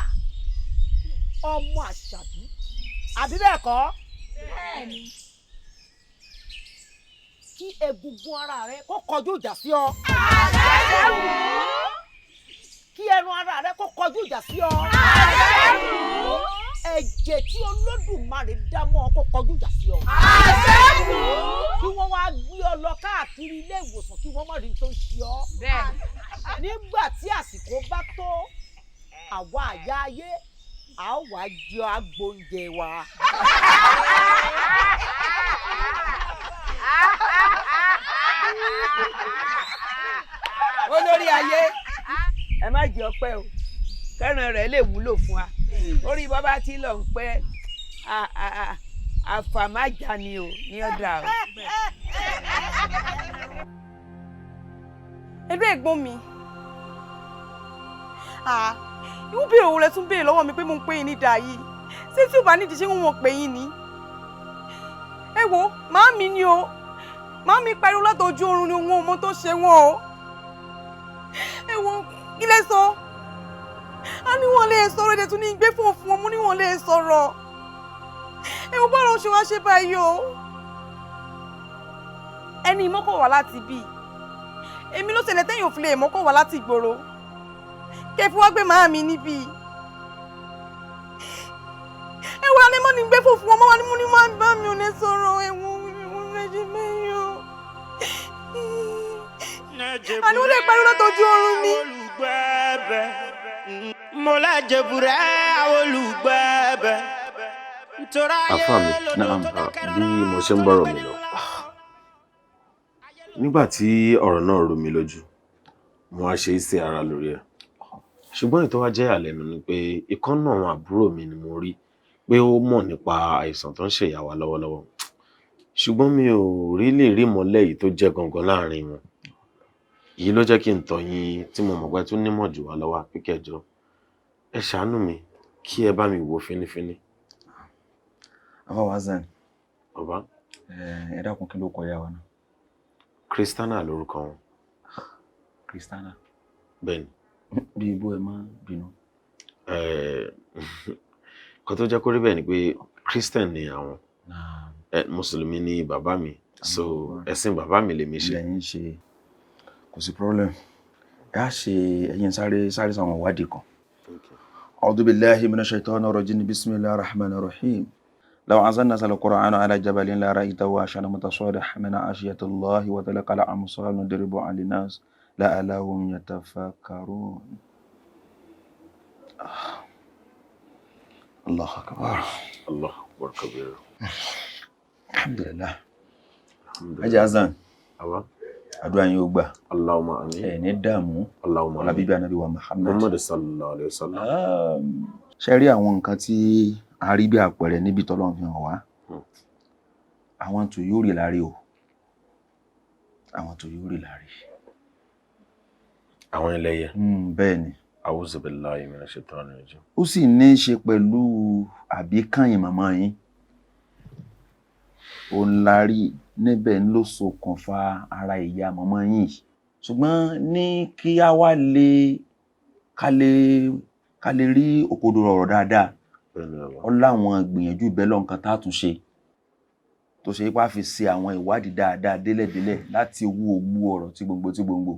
ọmọ Àṣàbí, àbí bẹ́ẹ̀ kọ́? Bẹ́ẹ̀ni. Kí egungun ara rẹ kó kọjú ìjà sí ọ. Kí ẹran ara rẹ kó kọjú ìjà sí ọ. Ẹ̀jẹ̀ tí Olódùmarè dá mọ́ ọ kó kọjú ìjà sí ọ. Kí wọ́n wá gbé ọ lọ káàkiri ilé ìwòsàn kí wọ́n má rí tó ń ṣe ọ. Nígbà tí àsìkò bá tó, àwa àyà ayé a ó wá jẹ agbóúnjẹ wa. Olórí ayé, ẹ má jẹ́ ọpẹ́ o, kẹ́ran rẹ̀ lè wúlò fún wa. Orí bàbá tí lọ ń pẹ́ àfàmájà ni o ní ọ̀dà o. Ẹ̀dùn ẹ̀gbọ́n mi, irú béèrè wo lẹ tún béèrè lọ́wọ́ mi pé mo ń pè yín ní ìdá yìí? Ṣé tí ò bá nídìí ṣé wọ́n mọ̀ pé yín ni? Ẹ wo, màámi ni o, màámi pariwo látọjú oorun ni òun ò mọ tó ṣe wọn o. Ẹ wo, kí lẹ sọ? A ní wọn lè sọ̀rọ̀, ẹ̀dẹ̀ tún ní gbé fún òfin ọmọ ní wọn lè sọ̀rọ̀. Ẹ wo báwo ṣe wá ṣe báyìí o? Ẹni ìmọ́kọ̀ wá láti bí. Èmi ló ṣẹlẹ̀ tẹ́yìn òfin lè mọ́kọ̀ wá láti ìgboro. Kẹfí wá gbé màámi níbí. Ẹ wo alẹ́ mọ́ ní gbé fún òfin ọmọ wa ní mo ní máa bá mi ò lè sọ̀rọ̀. Ẹ̀wọ̀n méjì mẹ́yìn o. Àní wọ́n lè pariwo látọjú oorun ni. Mo lájẹbùrẹ́ àwọn olùgbẹ́bẹ̀. Àfáà mi, bí mo ṣe ń bọ̀rọ̀ mi lọ, nígbà tí ọ̀rọ̀ náà rú mi lójú, mo wá ṣe é sí ara lórí ẹ̀. Ṣùgbọ́n ètò wa jẹ́ ìyàlẹ́nu ni pé ìkan náà àwọn àbúrò mi ni mo rí pé ó mọ̀ nípa àìsàn tó ń ṣe ìyá wa lọ́wọ́lọ́wọ́. Ṣùgbọ́n mi ò rí lè rí ìmọ́lẹ̀ yìí tó jẹ́ gangan láàrin wọn. Èyí ló jẹ́ kí n tọ̀ yín tí mo mọ̀ pé tún nímọ̀ jù wá lọ́wọ́ pé kẹjọ. Ẹ ṣàánú mi kí ẹ bá mi wò fínífíní. Àfáà Hasan. Bàbá. Ẹ dákun, kí ló kọ ìyá wa náà? Kristana lórúkọ wọn. Kristana. Bẹ́ẹ̀ni. Bí ibú ẹ má bínú. Nǹkan tó jẹ́ kó rí bẹ́ẹ̀ ni pé Christian ni àwọn. Mùsùlùmí ni bàbá mi, so ẹ̀sìn bàbá mi lèmi ṣe. Lẹ́yìn ṣe, kò sí problem. Ẹ á ṣe ẹ̀yin sáré sáré sáwọn ìwádìí kan. أعوذ بالله من الشيطان الرجيم، بسم الله الرحمن الرحيم. لو أنزلنا هذا القرآن على جبل لرأيته خاشعا متصدعا من خشية الله وتلك الأمثال نضربها للناس لعلهم يتفكرون. الله أكبر. الله أكبر كبير. الحمد لله. Haji Hasan. Àwa. Àdúrà yín ó gbà. Allahumma àmín. Ẹ ní dààmú. Allahumma àmín. Ọlá bíbí Ànábì wa Muhammad. Muhammad sallallahu alayhi wa sallam. Ṣe rí àwọn nǹkan tí a rí bí àpẹẹrẹ níbi tọ́lọ́run fi hàn wá. Àwọn tó yóò rí láre o. Àwọn tó yóò rí láre. Àwọn ẹlẹ́yẹ. Bẹ́ẹ̀ ni. A'udhu billahi minash shaitani rajim. Ó sì ní í ṣe pẹ̀lú àbíkànyìn màmá yín. Òun la rí níbẹ̀ ló ṣokùnfà ara ìyá màmá yín yìí. Ṣùgbọ́n ní kí á wá lè ká lè rí òkodoro ọ̀rọ̀ dáadáa, ó láwọn gbìyànjú ìbẹ́lọ̀ nǹkan tá a tún ṣe tó ṣe ipá fi ṣe àwọn ìwádìí dáadáa délẹ̀délẹ̀ láti wú ògbú ọ̀rọ̀ tí gbòǹgbò tí gbòǹgbò.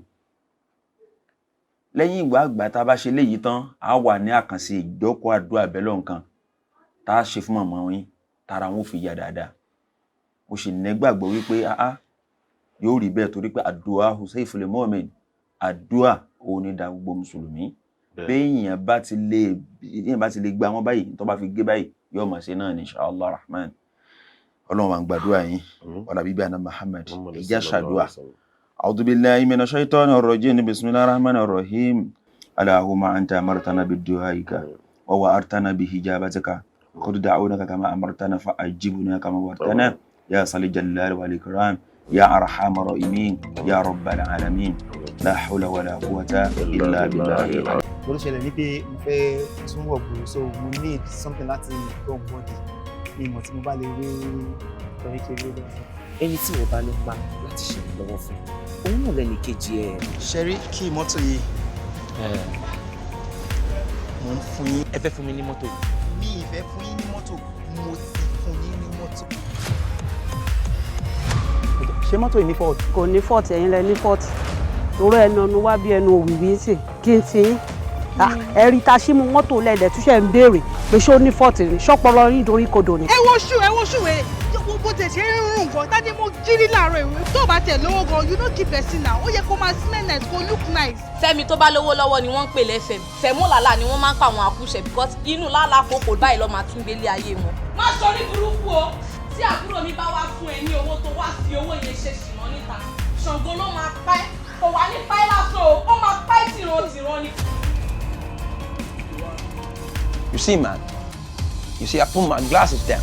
Lẹ́yìn ìgbà àgbà tá a bá ṣe léyìí tán, a wà ní àkànṣe ìjókòó àdúrà ìbẹ́lọ̀ nǹkan tá a ṣe fún màmá yín tara wọn ò fi yá dáadáa. Mo sì nígbàgbọ́ wípé áá yóò rí bẹ́ẹ̀ torí pé àdúà Husayful Mu'min, àdúà òun ni da gbogbo mùsùlùmí. Béèyàn bá ti lè gba wọn báyìí, tó bá fi gé báyìí, yóò máa ṣe náà ní inshallah rahman. Ọlọ́run wa ń gbàdúrà yín. Ọlá bíbí àná Muhammad. Ìjà ṣàdúà. A'udhu billahi minash shaitanir rajim. Bismillahir rahmanir rahim. Allahumma anta amartana bid-du'aika wa wa'adtana bihijabatika. Qad da'awnaka kama amartana fa ajibna kama wa'adtana. Ya sali jalal wal ikram. Ya arhamar rahimin. Ya rabbal alamin. La hawla wala quwwata illa billah. Mo ló ṣẹlẹ̀ ní pé mo fẹ́ tún wọ̀ gbòòrò, so mo need something láti go on body ní ìmọ̀ tí mo bá lè rí ọ̀rẹ́ kiri lọ́wọ́. Ẹni tí wọ́n bá nípa láti ṣe ìrànlọ́wọ́ fún òun náà lẹ́nu kejì ẹ̀. Ṣe rí kí mọ́tò yìí mo ń fún yín. Ẹ fẹ́ fún mi ní mọ́tò yìí. Mi ì fẹ́ fún yín ní mọ́tò, mo ti fún yín ní mọ́tò. Ṣé mọ́tò yìí ní fault? Kò ní fault, ẹ̀yin lẹ ní fault. Torọ́ ẹnu ọ̀nù wá bí ẹnu òwìwí ń sìn kí n ti yín. Ẹ̀rí ta símú mọ́tò lẹ́lẹ̀ túṣẹ̀ ń béèrè pé ṣó ní fault ni, ṣọ́pọ̀lọ́ yín dorí kodò ni. Ẹ wo ṣù, ẹ wo ṣù wẹ̀, bó tẹ̀ ṣe ń rùn gan, tádé mo jírí láàárọ̀ ìwé tó bá tẹ̀ lówó gan, you no keep person now, ó yẹ kó máa smell nice, kó look nice. Fẹ́mi tó bá lówó lọ́wọ́ ni wọ́n ń pè lẹ́fẹ̀m, Fẹ̀mú làlá ni wọ́n máa ń pa àwọn àkúṣe because inú làlá kòkò báyìí lọ́ máa tún gbélé ayé wọn. Má sọrí burúkú o, tí àbúrò mi bá wá fún ẹ ní owó tó wá fi owó yẹn ṣe ṣìnà níta, Ṣàngó ló máa pa ẹ́, kò wá ní pa ẹ́ lásán o, ó máa pa ẹ́ tìrantìran ni. You see, man, you see, I put my glasses down.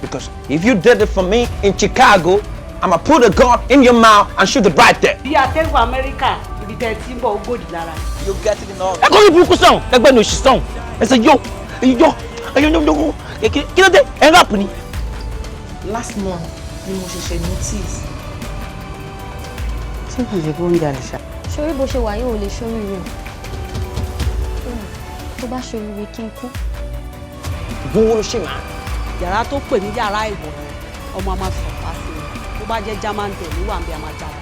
Because if you did it for me in Chicago, I'ma put a gun in your mouth and shoot it right there. Bí atẹ́gùn Amẹ́ríkà, ibi tẹ́ ẹ ti ń bọ̀, ó gòdì lára. You get it in all. Ẹ kọ́ ní burúkú sọ̀hún, ẹgbẹ́ ni òṣì sọ̀hún, ẹ sọ yó, yó, yó, yó, yó, kí ló dé, ẹ ń rap ni. Last month ni mo ṣẹ̀ṣẹ̀ notice. Ṣé kìí ṣe pé ó ń jalè ṣá? Ṣorí bó ṣe wà yóò lè ṣoríire o, tó bá ṣoríire kí n kú. Bullshit, man. Yàrá tó pè ní yàrá ìwọ̀ ọmọ a máa sọ̀pá sí i, tó bá jẹ́ German door ló wà níbi a máa jáde.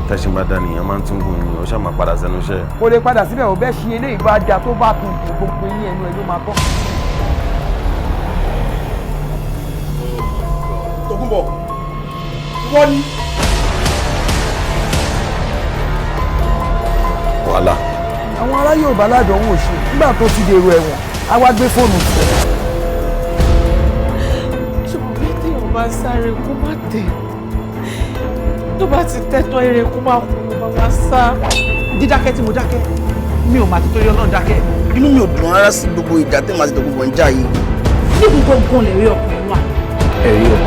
Tẹ̀sìn bá dání, èèyàn máa ń tún gùn ni, ó ṣáà máa padà sẹ́nu iṣẹ́. Kò lè padà síbẹ̀ ò bẹ́ẹ̀ ṣe eléyìí bá da tó bá tún dùn gbogbo eyín ẹnu ẹ ló máa bọ́. Tòkunbọ̀, wọ́n ní. Wàhálà. Àwọn ará Yorùbá ládánwò ṣe nígbà tó ti dèrò ẹ̀wọ̀n, á wá gbé fóònù sí i. Ṣùgbọ́n bí téèyàn bá sáré kó má tẹ̀, tó bá ti tẹ́tọ́ eré kó má kú ló máa sá. Dídákẹ́ tí mo dákẹ́, mi ò mà ti torí Ọlọ́run dákẹ́. Inú mi ò dùn rárá sí gbogbo ìjà tí màá ti Tòkunbọ̀ ń jà yìí. Níbi gbọ̀ngàn lè rí ọkùnrin wà. Ẹ̀rí o.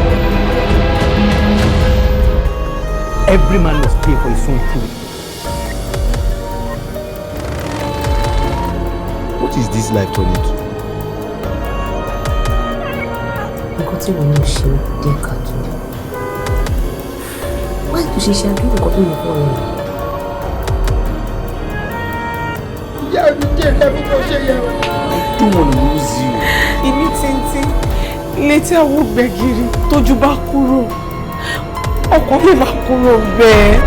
Every man must pay for his own food. What is this life turning to? Nǹkan tí wọn náà ṣe dé kàtó. Wáyé tó ṣe ṣe àdúgbò nǹkan tó yẹ fún ọ̀rẹ́ rẹ̀. Ìyá mi jèrè fún bó ṣe yẹ o. I don't want to lose you. Ìmí tíntín létí àwọn gbẹ̀gìrì tójú bá kúrò, ọkàn lè má kúrò bẹ́ẹ̀.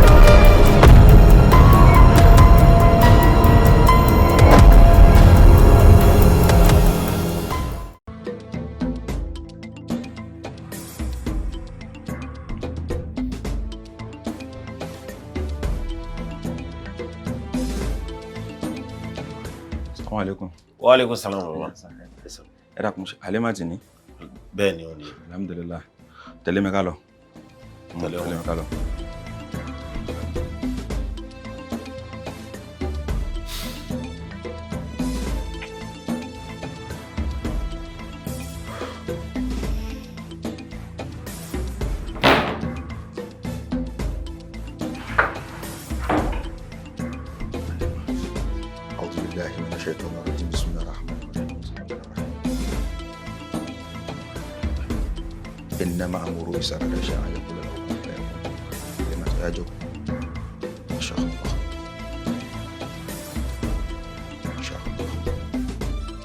Assalamu alaikum. Wa alaikum salam baba. Ẹ dákun, ṣe Halima ti ní? Bẹ́ẹ̀ ni ó ní. Alhamdulillah. Tẹ̀lé mi ká lọ. Tẹ̀lé wọn. Tẹ̀lé mi ká lọ. أعوذ بالله من الشيطان الرجيم، بسم الله الرحمن الرحيم. إنما أمره إذا أراد شيئا أن يقول له كن فيكون. لما تهاجر ما شاء الله، ما شاء الله.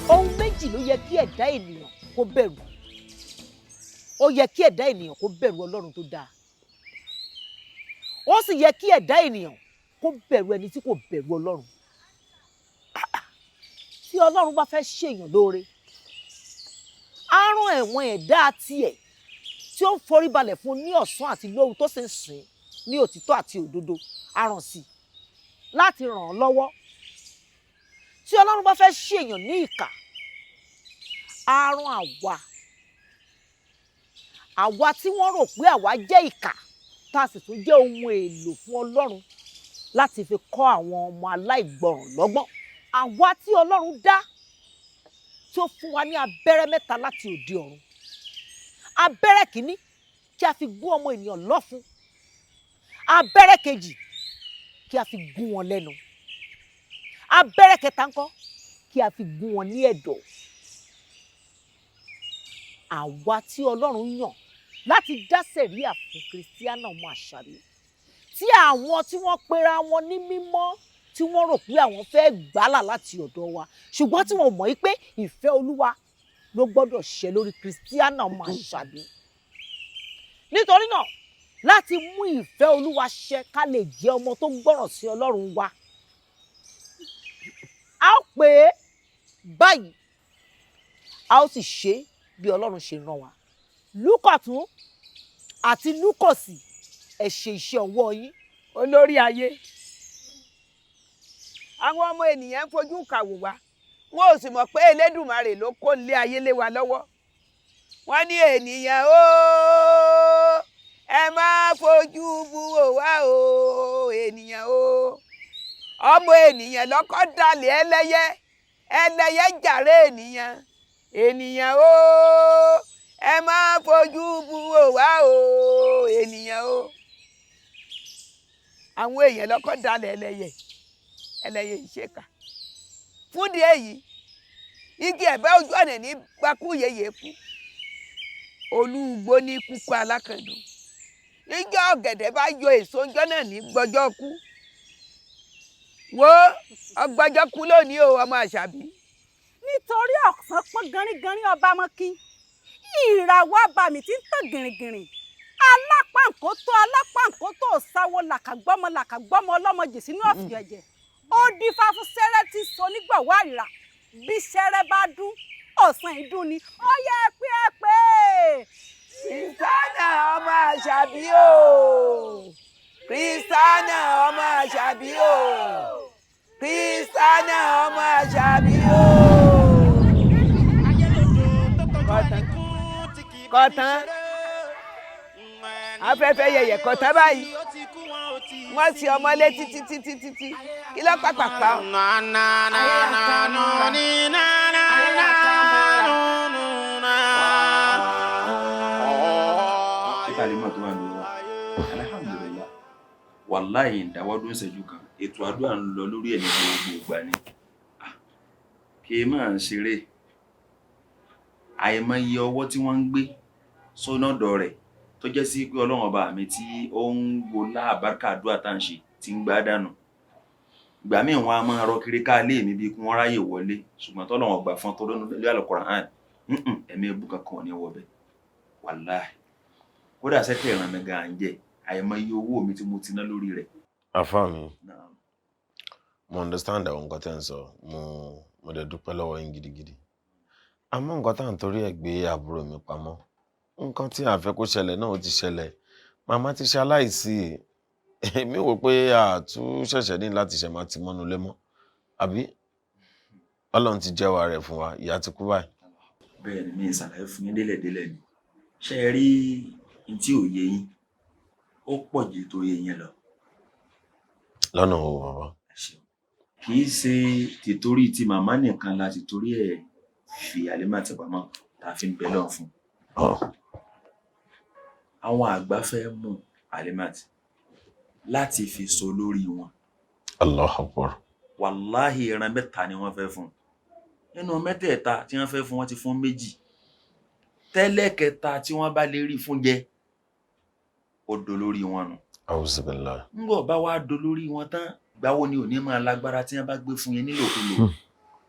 Ohun méjì ló yẹ kí ẹ̀dá ènìyàn kó bẹ̀rù. Ó yẹ kí ẹ̀dá ènìyàn kó bẹ̀rù Ọlọ́run tó dáa, ó sì yẹ kí ẹ̀dá ènìyàn kó bẹ̀rù ẹni tí kò bẹ̀rù Ọlọ́run. Tí Ọlọ́run bá fẹ́ ṣèyàn lóore, á rán ẹ̀wọ̀n ẹ̀dá tiẹ̀ tí ó ń forí balẹ̀ fún ní ọ̀sán àti lóru tó sì ń sìn ní òtítọ́ àti òdodo, á rán sí i láti ràn án lọ́wọ́. Tí Ọlọ́run bá fẹ́ ṣèyàn ní ìkà, á rán àwa àwa tí wọ́n rò pé àwa jẹ́ ìkà, tá a sì tún jẹ́ ohun èlò fún Ọlọ́run láti fi kọ́ àwọn ọmọ aláìgbọràn lọ́gbọ́n. Àwa tí Ọlọ́run dá, tí ó fún wa ní abẹ́rẹ́ mẹ́ta láti òde ọ̀run. Abẹ́rẹ́ kìíní kí a fi gún ọmọ ènìyàn lọ́fun, abẹ́rẹ́ kejì kí a fi gún wọn lẹ́nu, abẹ́rẹ́ kẹta ńkọ́ kí a fi gún wọn ní ẹ̀dọ̀. Àwa tí Ọlọ́run yàn láti dá sẹ̀ríà fún Christiana ọmọ Àṣàbí, tí àwọn tí wọ́n pera wọn ní mímọ́, tí wọ́n rò pé àwọn fẹ́ gbàlà láti ọ̀dọ̀ wa, ṣùgbọ́n tí wọ́n mọ̀ pé ìfẹ́ Olúwa ló gbọ́dọ̀ ṣẹ lórí Christiana ọmọ Àṣàbí. Nítorí náà, láti mú ìfẹ́ Olúwa ṣẹ ká lè jẹ́ ọmọ tó gbọ́ràn sí Ọlọ́run wa, a ó pè é báyìí. A ó sì ṣe é bí Ọlọ́run ṣe rán wa. Lúkọ̀tún àti lúkọ̀sì, ẹ ṣe iṣẹ́ ọwọ́ yín. Olórí ayé, àwọn ọmọ ènìyàn ń fojú kàwò wá, wọn ò sì mọ̀ pé Elédùmarè ló kó ilé ayé lé wa lọ́wọ́. Wọ́n ní ènìyàn o, ẹ má fojú bu wò wá o, ènìyàn o. Ọmọ ènìyàn lọ́kọ́ dalẹ̀ ẹlẹ́yẹ, ẹlẹ́yẹ jàre ènìyàn. Ènìyàn o, ẹ má fojú bu wò wá o, ènìyàn o. Àwọn èèyàn lọ́kọ́ dalẹ̀ ẹlẹ́yẹ, ẹlẹ́yẹ ìṣèkà. Fúndì èyí, igi ẹ̀bá ojú ọ̀nà ní gbakú yeye kú. Olúgbó ní kúkú alákàndùn. Níjọ́ ọ̀gẹ̀dẹ̀ bá yọ èso ńjọ́ náà ní gbọ́jọ́ kú. Wo ọgbọ́jọ́ kú lónìí o, ọmọ Àṣàbí. Nítorí ọ̀sán pọ́n gánrígánrí ọba mọ́kí, ìràwọ̀ abàmì tí ń tàn gìrìngìrìn, alápàǹkótó alápàǹkótó sáwó làkàgbọ́mọ làkàgbọ́mọ ọlọ́mọjì sínú ọ̀fìn ẹ̀jẹ̀. Ó dífá fún sẹ́rẹ́ tí so nígbọ̀wọ́ àrìrà. Bí sẹ́rẹ́ bá dún, ọ̀sán ìdún ni. Ó yẹ pé ẹ pé. Kristana ọmọ Àṣàbí o, Kristana ọmọ Àṣàbí o, Kristana ọmọ Àṣàbí o. Kọ̀tán kọ̀tán, afẹ́fẹ́ yẹyẹ kọ̀tán báyìí, wọ́n sì ọmọ létí títí títí tí kí ló pàpà pa ọ́. Títàlímọ̀ tó wà ní wa, alhamdulillah, wàláhì ìdáwọ́dún ìṣẹ́jú kan, ètò àdúrà ń lọ lórí ẹ̀ ní gbogbo ìgbà ni. Kì í máa ń ṣeré. Àìmọye ọwọ́ tí wọ́n ń gbé sọ́nà ọ̀dọ̀ rẹ̀ tó jẹ́ sí pé Ọlọ́run ọba mi tí ó ń wo láàbárkà àdúrà tá à ń ṣe tí ń gbá dànù. Ìgbà míì wọn a máa rọ kiri ká lé mi bíi kí wọ́n ráyè wọlé, ṣùgbọ́n tọ́lọ́run ọgbà fún tó lónú lórí Al-Qur'an, ẹ̀mí ebú kankan ò ní wọ bẹ̀. Wàláhì. Kódà sẹ́tẹ̀ ìran mi gan an jẹ, àìmọye owó mi tí mo ti ná lórí rẹ̀. Àfáà mi, mo understand àwọn nǹkan tẹ́ ń sọ, mo dẹ̀ dúpẹ́ lọ́wọ́ yín gidigidi. Àmọ́ nǹkan tá à ń torí ẹ̀ gbé àbúrò mi pamọ́, nǹkan tí a fẹ́ kó ṣẹlẹ̀ náà ó ti ṣẹlẹ̀. Màmá ti ṣe aláìsí, èmi wò pé àtún ṣẹ̀ṣẹ̀ ní láti ṣẹ̀ máa ti mọ́nu lé mọ́, àbí Ọlọ́run ti jẹ́wọ́ rẹ̀ fún wa, ìyá ti kú báyìí. Bẹ́ẹ̀ ni, mi ìsàlàyé fún yín délẹ̀délẹ̀ ni. Ṣé ẹ rí n tí ò yé yín, ó pọ̀ ju tó yé yín lọ. Lọ́nà wo bàbá? Kì í ṣe tìtorí ti màmá nìkan la tìtorí ẹ̀ fi Àlímà ti pamọ́ tá a fi ń bẹ lọ́run fún. Àwọn àgbà fẹ́ mú Àlímà láti fi so lórí wọn. Allahu Akbar. Wàláhì ìran mẹ́ta ni wọ́n fẹ́ fún. Nínú mẹ́tẹ̀ẹ̀ta tí wọ́n fẹ́ fún, wọ́n ti fún méjì. Tẹ́lẹ̀ kẹta tí wọ́n bá lè rí fún jẹ, ó dolórí wọn nù. Auzubillah. Ńgbọ̀ bá wá dolórí wọn tán, gbáwo ni òní máa lágbára tí wọ́n bá gbé fún yẹn nílòkulò.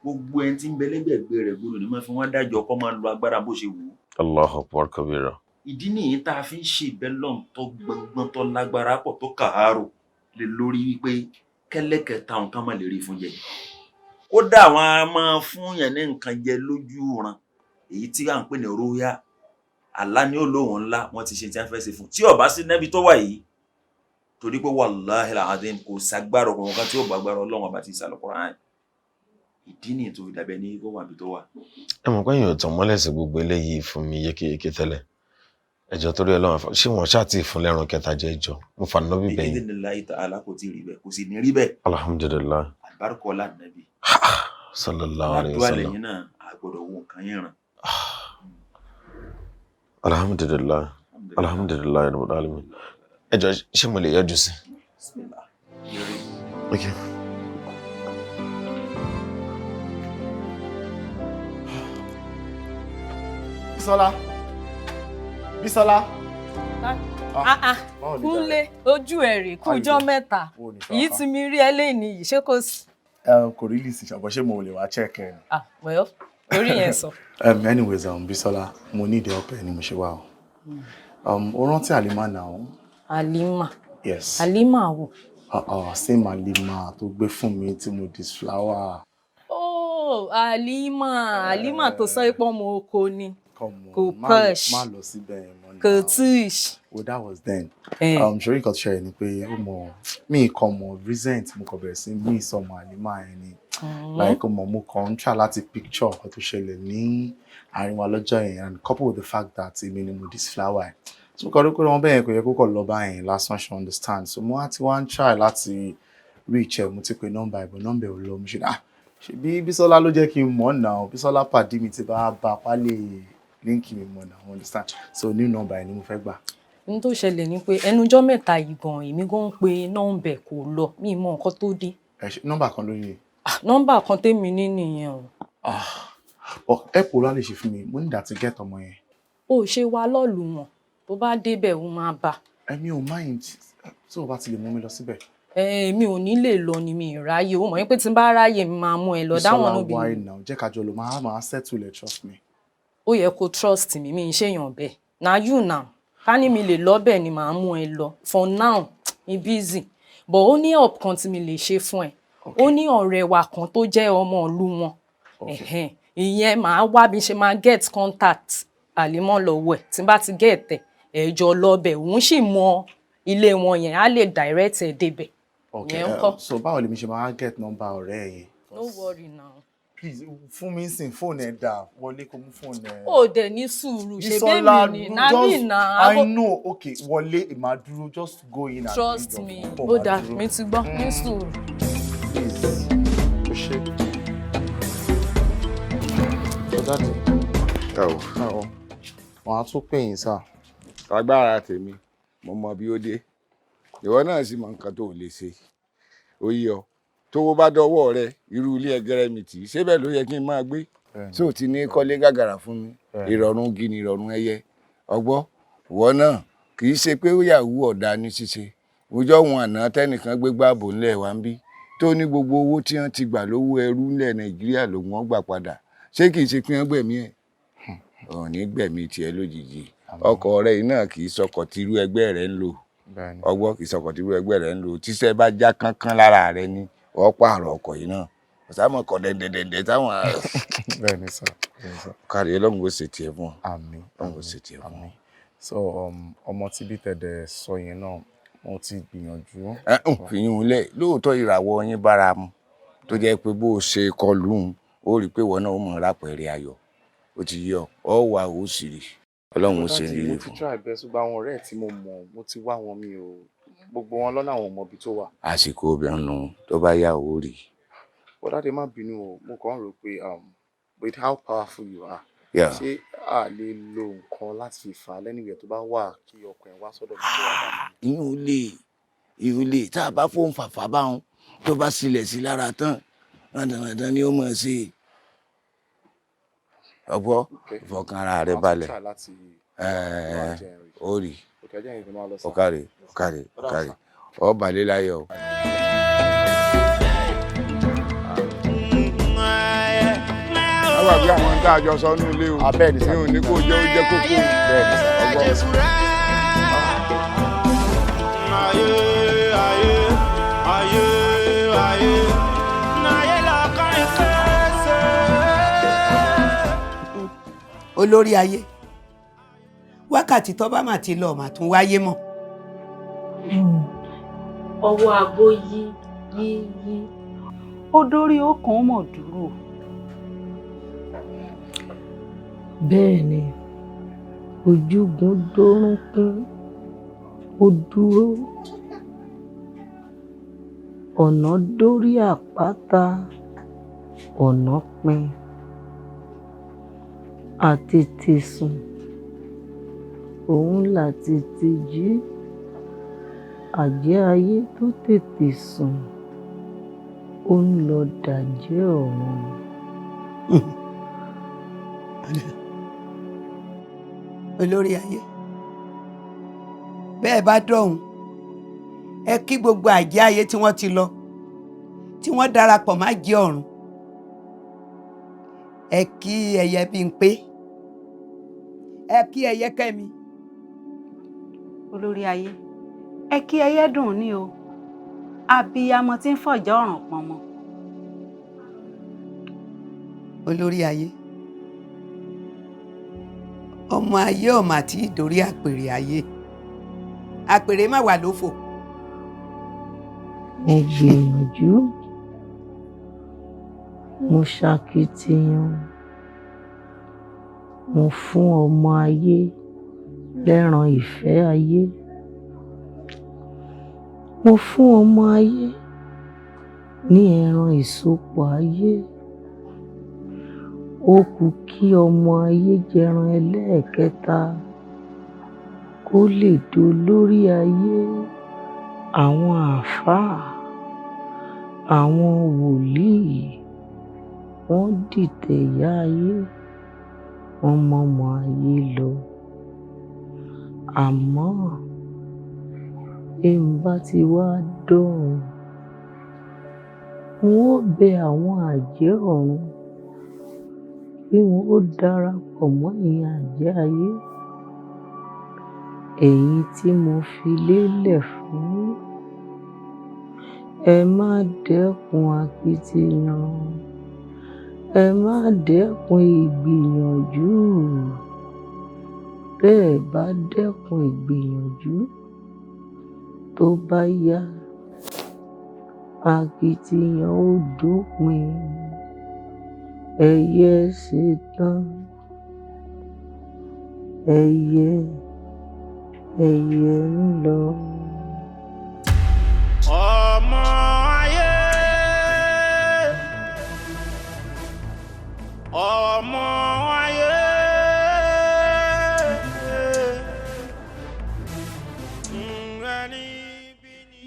Gbogbo ẹni tí ń bẹ lẹ́gbẹ̀ẹ́gbẹ́ rẹ̀ gbọ́dọ̀ ní máa fi wọ́n dájọ́ kọ́ máa lo agbára bó ṣe wù ú. Allahu Akbar kabira. Ìdí nìyí tá a fi ń ṣe ìbẹ́lọ́n tó gbọngbọ́n tó lágbára pọ̀ tó kàárò lè lórí wípé kẹ́lẹ́kẹ̀ta nǹkan má lè rí fún jẹ. Kódà àwọn a máa fún yẹn ní nǹkan jẹ lójú ran, èyí tí à ń pè ní róyà. Àlá ni ó lóhùn ńlá, wọ́n ti ṣe tí wọ́n fẹ́ ṣe fún. Tí ó bá sí nẹ́bi tó wà yìí, torí pé wàláhì alazim kò ságbára ọkùnrin kan tí ó bá gbára Ọlọ́run ọba ti ìsàlẹ̀ Kùránì. Ìdí nìyí tó fi dàbẹ́ ní kó wà níbi tó wà. Ẹ mọ̀ pé èèyàn ò tàn mọ́lẹ̀ sí gbogbo eléyìí fún mi yékéyéké tẹ́lẹ̀. Ẹjọ́ torí Ọlọ́run àfa, ṣé wọ́n ṣáà ti fún lẹ́rùn kẹta jẹ́ ìjọ? Mo fà nínú bíbẹ̀ yìí. Bi'idhnillahi ta'ala kò tí ì rí bẹ́ẹ̀, kò sì ní rí bẹ́ẹ̀. Alhamdulillah. Àlùbáríkà ọlá nàbí. Sallallahu alayhi wa Àdúrà sallam. lẹ́yìn náà, a gbọ́dọ̀ wo nǹkan yẹn ràn. Alhamdulillah. Alhamdulillah rabbil alamin. Ẹjọ́ ṣé mo lè yọjú sí? Bismillah. Okay. Bísọ́lá. Bísọ́lá. Ah ah, Báwo ni Kúnlé, ojú ẹ̀ rè kú ọjọ́ mẹ́ta. Yìí tí mi rí ẹ lẹ́yìn yìí, ṣé kò sí? Kò rí lìsì ṣàbọ̀, ṣé mo lè wá check ẹ ni? Ah, well, orí yẹn sọ. Anyways, Bísọ́lá, mo need help ẹ ni mo ṣe wá o. O rántí Halima now? Halima. Yes. Halima wo? Same Halima tó gbé fún mi tí mo disflower. Oh, Oh, Halima, Halima tó sọ pé ọmọ oko ni. Come on, Kò má push. má lọ síbẹ̀ yẹn mọ́. Kò tush. Well, that was then. Eh. Ṣorí nǹkan tó ṣẹlẹ̀ ni pé ó mọ̀ mí kàn mọ̀ recent mo kàn bẹ̀rẹ̀ sí ní ìsọmọ Halima yẹn ni. Like ó mọ̀ mo kàn ń try láti picture nǹkan tó ṣẹlẹ̀ ní àárín wa lọ́jọ́ yẹn, and coupled with the fact that èmi ni mo disflower ẹ̀. So kọ́ ló pé wọ́n bẹ́ẹ̀ yẹn kò yẹ kó kọ̀ lọ bá yẹn lásán ṣe, understand. So mo wá ti wá ń try láti reach ẹ̀, mo ti pe nọ́mbà ẹ̀, but nọ́mbà ẹ̀ ò lọ. Mo ṣe, ah, ṣebí Bísọ́lá ló jẹ́ kí n mọ̀ náà. Bísọ́lá pàdé mi ti bá bá pálí link mi mọ̀ náà, understand. So new number ẹ̀ ni mo fẹ́ gbà. N tó ṣẹlẹ̀ ni pé ẹnujọ́ mẹ́ta yìí gan, èmi gan ń pe nọ́mbà ẹ̀, kò lọ. Mi ì mọ nǹkan tó dé. Ẹ ṣe nọ́mbà kan lórí ni. Ah, nọ́mbà kan tèmi ní nìyẹn o. Ọ ẹ kò rà lè ṣe fún mi, mo ní ìdá ti get ọmọ yẹn. Ó ṣe wá lọ́ọ̀lù wọn, tó bá débẹ̀ ó máa bá. Èmi ò mind tí o bá ti lè mú mi lọ síbẹ̀. Èmi ò ní lè lọ ni, mi ì ráyè. Ó mọ̀ pé tí n bá ráyè mi máa mú ẹ lọ dáwọn Bísọ́lá, níbi. why now? Jẹ́ ká jọ lọ, máa settle ẹ̀, trust me. Ó yẹ kó trust mi, mi ń ṣèyàn bẹ́ẹ̀ na you now. Ká ní mi lè lọ bẹ́ẹ̀ ni màá mú ẹ lọ. For now mi busy, but ó ní help kan tí mi lè ṣe fún ẹ. Ó ní ọ̀rẹ́ wa kan tó jẹ́ ọmọ ìlú wọn. Ẹ̀hẹ́n, ìyẹn màá wá bí ṣe máa get contact Àlímọ́ lọ́wọ́ ẹ̀. Tí n bá ti get ẹ̀, ẹ̀ jọ lọ bẹ̀, òun sì mọ ilé wọn yẹn, á lè direct ẹ̀ débẹ̀. Okay, Ìyẹn ń kọ́. So báwo lèmi ṣe máa get number ọ̀rẹ́ ẹ yẹn? No worry now. Please, fún mi sìn, fóònù ẹ dà, wọlé kó mú fóònù ẹ. Ó dẹ̀ ní sùúrù ṣe Bísọ́lá, bẹ́ẹ̀ mi ni nami na. I know, okay, wọlé, màá dúró, just go in and Trust bring me. your phone, Ó màá dáa, dúró. mi ti gbọ́, ní sùúrù. Please, o ṣe. So daddy. Ẹ o. Ẹ o. Wọ́n á tún pè yín sá. Agbára tèmi, mo mọ bí ó dé, ìwọ náà sì mọ nǹkan tó o lè ṣe. Ó yí ọ, tówó bá dọwọ́ rẹ, irú ilé ẹgẹrẹ mi tì í ṣé bẹ́ẹ̀ ló yẹ kí n máa gbé tí ò ti ní kọ́lé gàgàrà fún mi. Ìrọ̀rùn gini, ìrọ̀rùn ẹyẹ ọgbọ́. Ìwọ náà kì í ṣe pé ó yàwó ọ̀dà ní ṣíṣe. Ọjọ́ wọn àná tẹ́nìkan gbé gbàbò ńlẹ̀ wá ń bí tó ní gbogbo owó tí wọ́n ti gbà lówó ẹrú ńlẹ̀ Nàìjíríà ló wọ́n gbà padà. Ṣé kì í ṣe pé wọ́n gbẹ̀mí ẹ̀? Ọ̀ ní gbẹ̀mí tiẹ̀ lójijì. Ọkọ̀ rẹ̀ yìí náà kì í sọkọ̀ tí irú ẹgbẹ́ rẹ̀ ń lò. Ọgbọ́n, kì í sọkọ̀ tí irú ẹgbẹ́ rẹ̀ ń lò. Tíṣẹ́ bá já kánkán lára rẹ̀ ni ọ̀ pààrọ̀ ọkọ̀ yìí náà, ọ̀sàmọ̀ kọ̀ dẹ̀ndẹ̀dẹ̀ndẹ̀ táwọn. Bẹ́ẹ̀ni sá, bẹ́ẹ̀ni sá. Kárí, Ọlọ́run ó ṣe tiẹ̀ fún ọ. Àmín. Ọlọ́run ó ṣe tiẹ̀ fún ọ. So ọmọ tí bí tẹ̀dẹ̀ sọ yẹn náà, mo ti gbìyànjú. Ẹ ń fi yín lẹ̀. Lóòótọ́ ìràwọ̀ yín bára mu, tó jẹ́ pé bó o ṣe kọlù ún, ó rí i pé ìwọ náà ó mọ̀ rápẹ̀rẹ̀ ayọ̀. Ó ti yọ ọ wà, ó sì rí Ọlọ́run ó ṣe Daddy, rírí mo ti fún. try best, gbogbo àwọn ọ̀rẹ́ tí mo mọ̀, mo ti wá wọn, mi ò, gbogbo wọn lọ́nà àwọn ọmọ ibi tó wà. Àsìkò obìnrin nù, tó bá yá owó rí. But daddy, má bínú o, mo kàn ń rò pé with how powerful you are, ṣé a lè lo nǹkan láti fi fà á lẹ́nìwẹ̀ tó bá wà kí ọkàn ẹ̀ wá sọ́dọ̀ mi tó wá bá mi? Ìyún lè tá a bá fóun fàfà báwọn, tó bá sílẹ̀ sí lára tán, rándanrandan ni ó mọ̀ sí i. Ọgbọ́, ìfọkàn ara rẹ Màá tún balẹ̀. try láti Ẹ̀ẹ́, ó rí. Okay, jẹ́ ìgbìmọ̀ máa lọ sá. Ọ̀kàrẹ̀, ọ̀kàrẹ̀, ọ̀kàrẹ̀, ọ̀ balẹ̀ láyọ̀ o. Wọ́n wà bí àwọn tá a jọ sọ nínú ilé o. Mi ò ní kó jẹ́, ó jẹ́ kókó. Ọgbọ́n. Ayé, ayé, ayé, ayé, ayé lọ́kàn kẹsẹ̀. Olórí ayé, wákàtí tó bá mà ti lọ mà tún wáyé mọ́. Ọwọ́ aago yí yí yí, ó dórí ọkàn mọ̀ dúró. Bẹ́ẹ̀ ni, ojúgun dórúnkún, ó dúró, ọ̀nà dórí àpáta, ọ̀nà pin, àtètè sùn òun làtètè jí. Àjẹ́ ayé tó tètè sùn, ó ń lọ dàjẹ́ ọ̀run. Olórí ayé, bẹ́ẹ̀ bá dọ̀hún, ẹ kí gbogbo àjẹ́ ayé tí wọ́n ti lọ, tí wọ́n darapọ̀ má jẹ́ ọ̀run. Ẹ kí ẹyẹ bí ń pé, ẹ kí ẹyẹ kẹ́mi. Olórí ayé, ẹ kí ẹyẹ dùn ní o, abiyamọ tí ń fọ̀jọ́ ọ̀ràn pọnmọ. Olórí ayé, ọmọ ayé, ọmọ àti ìdórí àpèrè ayé, àpèrè má wà lófò. Mo gbìyànjú, mo ṣakitiyan, mo fún ọmọ ayé lẹ́ran ìfẹ́ ayé, mo fún ọmọ ayé ní ẹran ìsopọ̀ ayé. Ó kù kí ọmọ ayé jẹran ẹlẹ́ẹ̀kẹta kó lè dolórí ayé. Àwọn àáfàá, àwọn wòlíì, wọ́n dìtẹ̀ ìyá ayé, wọ́n mọ́mọ ayé lọ. Àmọ́ bí n bá ti wá dọ́run, n ó bẹ àwọn àjẹ́ ọ̀run kí wọn ó darapọ̀ mọ́ ìyẹn àjẹ́ ayé, ẹ̀yin tí mo fi lélẹ̀ fún. Ẹ má dẹ́kun akitiyan, ẹ má dẹ́kun ìgbìyànjú. Bẹ́ẹ̀ bá dẹ́kun ìgbìyànjú, tó bá yá, akitiyan ó dópin. Ẹyẹ ṣetán, ẹyẹ ẹyẹ ń lọ. Ọmọ ayé, ọmọ ayé.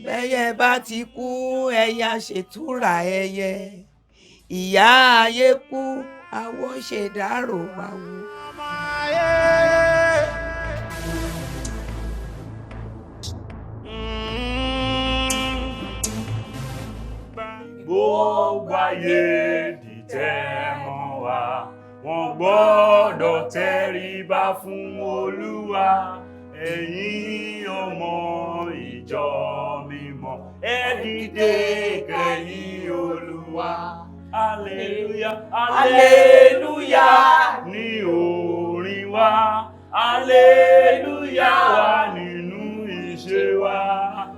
Bẹ́yẹ bá ti kú, ẹyà ṣètúrà ẹyẹ. Ìyá ayé kú, àwọ̀ ṣèdárò àwọ̀. Gbogbo ayé dìtẹ̀ mọ́ wa, wọ́n gbọ́dọ̀ tẹríba fún Olúwa. Ẹ̀yin ọmọ ìjọ mímọ́, ẹ dìde kẹ̀yìn Olúwa. Hallelujah, hallelujah ní orin wa, hallelujah wà nínú ìṣe wa.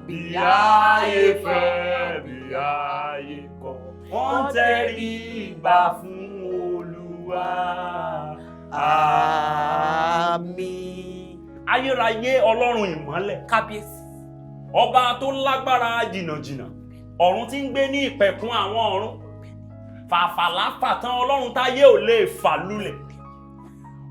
Bí ayé fẹ́, bí ayé kọ̀, wọ́n tẹríba fún Olúwa. Àmín. Ayérayé Ọlọ́run ìmọ́lẹ̀. Kábíyèsí. Ọba tó lágbára jìnnàjìnnà, ọ̀run tí ń gbé ní ìpẹ̀kun àwọn ọ̀run. Fàfàlà fàtán Ọlọ́run táyé ò lè fà lulẹ̀.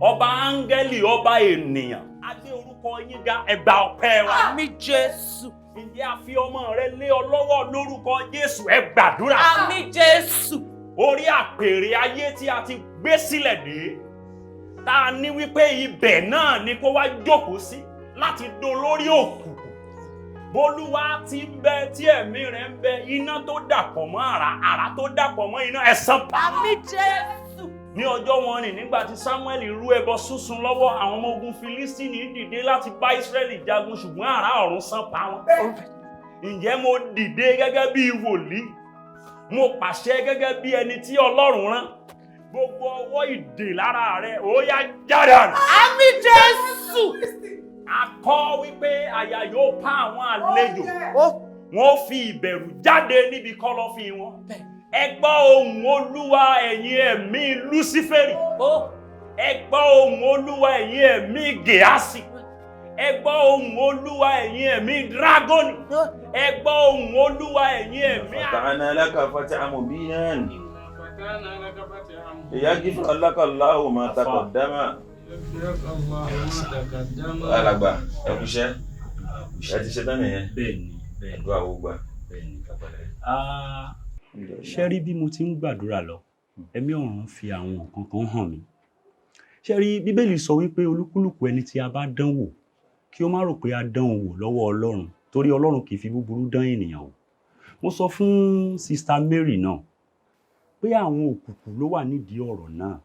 Ọba áńgẹ́lì, ọba ènìyàn. A gbé orúkọ yín ga, ẹ gba ọpẹ́ wa. Àmín Jésù. Ǹjẹ́ a fi ọmọ rẹ lé ọ lọ́wọ́ lórúkọ Jésù, ẹ gbàdúrà. Àmín Jésù. Orí àpèrè ayé tí a ti gbé sílẹ̀ dé, tá a ní wípé ibẹ̀ náà ni kó wá jókòó sí láti dolórí òkùnkùn. Bólúwa ti ń bẹ tí ẹ̀mí rẹ̀ ń bẹ, iná tó dàpọ̀ mọ́ àrá, àrá tó dàpọ̀ mọ́ iná, ẹ̀san pa. Àmín Jésù. Ní ọjọ́ wọn rìn nígbà tí Samuel rú ẹbọ sísun lọ́wọ́, àwọn ọmọ ogun Filistini dìde láti bá Ísírẹ́lì jagun, ṣùgbọ́n àrá ọ̀run sán pa wọ́n. Ǹjẹ́ mo dìde gẹ́gẹ́ bí wòlíì, mo pàṣẹ gẹ́gẹ́ bí ẹni tí Ọlọ́run rán. Gbogbo ọwọ́ ìdè lára rẹ̀ ó yá jáde àná. Àmín Jésù. A kọ wípé àyà yóò pa àwọn àlejò, wọn ó fi ìbẹ̀rù jáde níbi kọ̀lọ̀fín wọn. Ẹ gbọ́ ohùn Olúwa ẹ̀yin ẹ̀mí Lúsífẹ́rì. Ẹ gbọ́ ohùn Olúwa ẹ̀yin ẹ̀mí Gèásì. Ẹ gbọ́ ohùn Olúwa ẹ̀yin ẹ̀mí Drágónì. Ẹ gbọ́ ohùn Olúwa ẹ̀yin ẹ̀mí. Fatahna laka fathan mubinan. Liyaghfira laka Allahu ma taqaddama. Alàgbà, ẹ kúṣẹ́, ẹ ti ṣe tán nìyẹn. Bẹ́ẹ̀ni, bẹ́ẹ̀ni. Àdúrà wo gbà. Bẹ́ẹ̀ni. Ṣé rí bí mo ti ń gbàdúrà lọ, ẹ̀mí ọ̀run fi àwọn nǹkan kan hàn mí. Ṣé rí, Bíbélì sọ wípé olúkúlùkù ẹni tí a bá dán wò, kí ó má rò pé a dán òun wò lọ́wọ́ Ọlọ́run, torí Ọlọ́run kì í fi búburú dán ènìyàn wò. Mo sọ fún Sista Mary náà pé àwọn òkùnkùn ló wà nídìí ọ̀rọ̀ náà.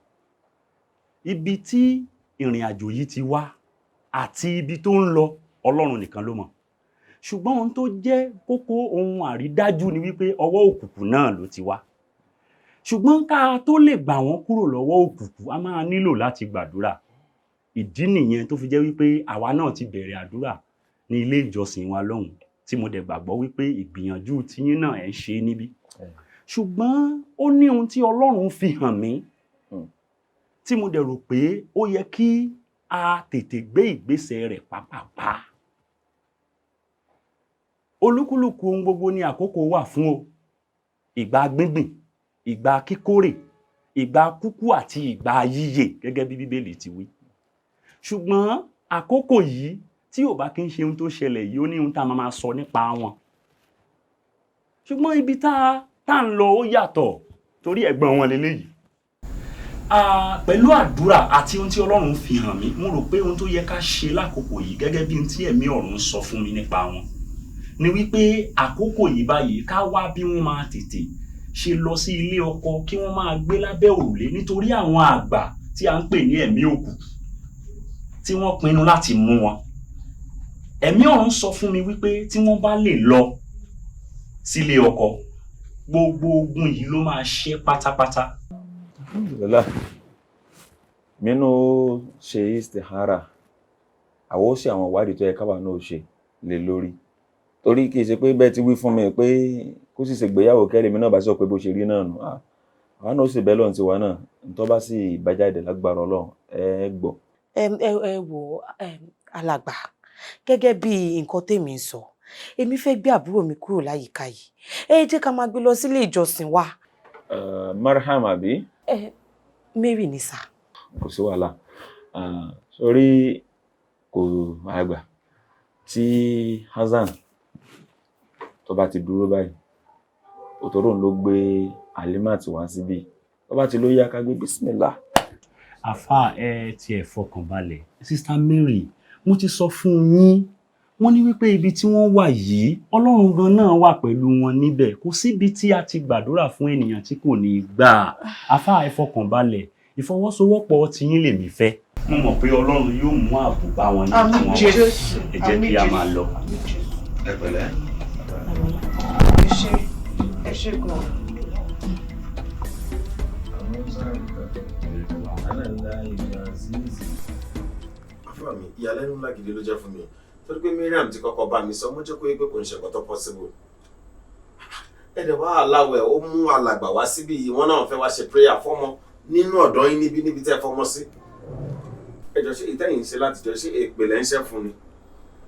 Ibi tí ìrìn àjò yìí ti wá àti ibi tó ń lọ, Ọlọ́run nìkan ló mọ̀. Ṣùgbọ́n ohun tó jẹ́ kókó ohun àrídájú ni wípé ọwọ́ òkùnkùn náà ló ti wá. Ṣùgbọ́n ká tó lè gbà wọ́n kúrò lọ́wọ́ òkùnkùn, a máa nílò láti gbàdúrà. Ìdí nìyẹn tó fi jẹ́ wípé àwa náà ti bẹ̀rẹ̀ àdúrà ní ilé ìjọsìn wa lọ́hùn, tí mo dẹ̀ gbàgbọ́ wípé ìgbìyànjú tiyín náà ẹ̀ ń ṣe níbí. Ṣùgbọ́n ó ní ohun tí Ọlọ́run fi hàn mí tí mo dẹ̀ rò pé ó yẹ kí a tètè gbé ìgbésẹ̀ rẹ̀ pápápá. Olúkúlùkù ohun gbogbo ni àkókò wà fún o. Ìgbà gbíngbìn, ìgbà kíkórè, ìgbà kúkú àti ìgbà yíyè, gẹ́gẹ́ bí Bíbélì ti wí. Ṣùgbọ́n àkókò yìí, tí ò bá kí ń ṣe ohun tó ṣẹlẹ̀ yìí, ó ní ohun tá a máa máa sọ nípa wọn. Ṣùgbọ́n ibi tá a ń lọ ó yàtọ̀, torí ẹ̀gbọ́n wọn leléyìí. Pẹ̀lú àdúrà àti ohun tí Ọlọ́run fi hàn mí, mo rò pé ohun tó yẹ ká ṣe lákòókò yìí, gẹ́gẹ́ bí ohun tí ẹ̀mí ọ̀run sọ fún mi nípa wọn, ni wípé àkókò yìí báyìí, ká wá bí wọ́n máa tètè ṣe lọ sí ilé ọkọ, kí wọ́n máa gbé lábẹ́ òrùlé, nítorí àwọn àgbà tí a ń pè ní ẹ̀mí òkùnkùn tí wọ́n pinnu láti mú wọn. Ẹ̀mí ọ̀run sọ fún mi wípé tí wọ́n bá lè lọ sílé ọkọ, gbogbo ogun yìí ló máa ṣẹ́ pátápátá. Alhamdulillah, mi náà ó ṣe istihara, àwọn ó ṣe àwọn ìwádìí tó yẹ káwa náà ó ṣe lé lórí, torí kì í ṣe pé bẹ́ẹ̀ ti wí fún mi pé kó sì ṣègbéyàwó kẹ́rì mi náà bá sọ pé bó ṣe rí náà nù. Àwa náà ó sì bẹ́ẹ̀ lọ́n tiwa náà, ntọ́ bá sì bájáde lágbára Ọlọ́run, ẹ gbọ́. Ẹ wò, alàgbà, gẹ́gẹ́ bí nǹkan tèmi ń sọ, èmi fẹ́ gbé àbúrò mi kúrò láyìíká yìí. Ẹ jẹ́ ká máa gbé lọ sílé ìjọsìn wa. Marham àbí? Ẹ Mary ni sà. Kò sí wàhálà, sórí kò àgbà tí Hasan tó bá ti dúró báyìí, òtòrò ló gbé Alimat wá síbí, tó bá ti ló yá ká gbé bísímìlà. Àfa, ẹ tiẹ̀ fọkàn balẹ̀. Sister Mary, mo ti sọ fún yín, wọ́n ní wípé ibi tí wọ́n wà yìí, Ọlọ́run gan náà wà pẹ̀lú wọn níbẹ̀. Kò síbi tí a ti gbàdúrà fún ènìyàn tí kò ní í gbà. Àfa, ẹ fọkàn balẹ̀, ìfọwọ́sowọ́pọ̀ tiyín lèmi fẹ́. Mo mọ̀ pé Ọlọ́run yóò mú ààbò bá wọn ní tí wọ́n wà. Ẹ jẹ́ kí a máa lọ. Ẹ pẹ̀lẹ́. Ẹ ṣé, ẹ ṣé gan. Àfúrà mi, ìyàlẹ́nu ńlá gidi ló jẹ́ fún mi, torí pé Mariam ti kọ́kọ́ bá mi sọ, mo jẹ́ kó yé pé kò ń ṣe nǹkan tó possible. Ẹ̀dẹ̀ wá aláwẹ̀ ó mú alàgbà wá síbí yìí, wọ́n náà fẹ́ wá ṣe prayer fọ́mọ nínú ọ̀dọ́ yín níbi tẹ́ fọmọ sí. Ẹ jọ, ṣé ìtẹ́yìn ṣe láti jọ ṣé èpè lẹ́ ń ṣẹ́ fún ni?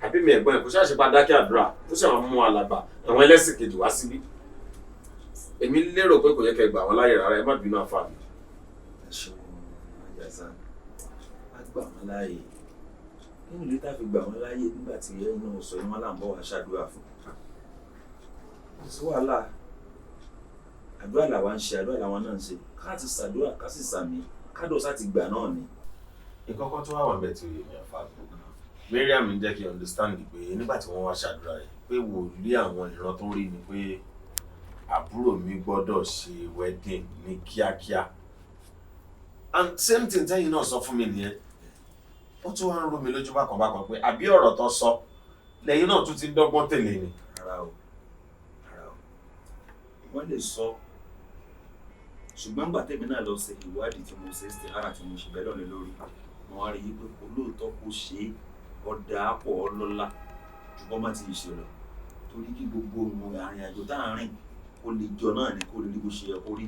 Àbí mi ẹ̀gbọ́n ẹ̀ kò ṣàṣe bá dákẹ́ àdúrà tó ṣe àwọn mú alàgbà àwọn ẹlẹ́sìn kejì wá síbí. Èmi lérò pé kò yẹ kẹ́ gbà wọ́n láyè rárá, ẹ má bínú àfà mi. Ẹ ṣeun, Àjàsà, á gbà wọ́n láàyè. Nínú ilé tá a fi gbà wọ́n láàyè nígbà tí ẹ̀yin náà sọ yín, wọ́n là ń bọ̀ wá ṣàdúrà fún. Kò sí wàhálà, àdúrà làwa ń ṣe, àdúrà làwọn náà ń ṣe, ká ti ṣàdúrà ká sì sàmì kádùn ti gbà náà ni. Nǹkan kan tó wà wà bẹ́ẹ̀ tí ó yé mi, àfà mi. Mariam ń jẹ́ kí n understand pé nígbà tí wọ́n wá ṣàdúrà yìí, pé wòlíì àwọn ìran tó rí ni pé àbúrò mi gbọ́dọ̀ ṣe wedding ní kíákíá. And same thing tẹ́yìn náà sọ fún mi nìyẹn. Ó tún wá ń rú mi lójú bákan bákan pé àbí ọ̀rọ̀ tó sọ lẹ́yìn náà tún ti ń dọ́gbọ́n tẹ̀lé ni. Rárá o, rárá o, wọ́n lè sọ, ṣùgbọ́n nígbà tèmi náà lọ ṣe ìwádìí tí mo ṣe istihara tí mo ṣe bẹ́ẹ̀ lọ́lẹ̀ lórí, mo wá rí i pé olóòótọ́ kò ṣe é, ọ̀dà pọ̀ ọlọ́lá ju bọ́ má ti ṣe lọ, torí kí gbogbo ohun àrìn àjò tá à ń rìn kó lè jọ náà ni, kó lè rí bó ṣe yẹ kó rí.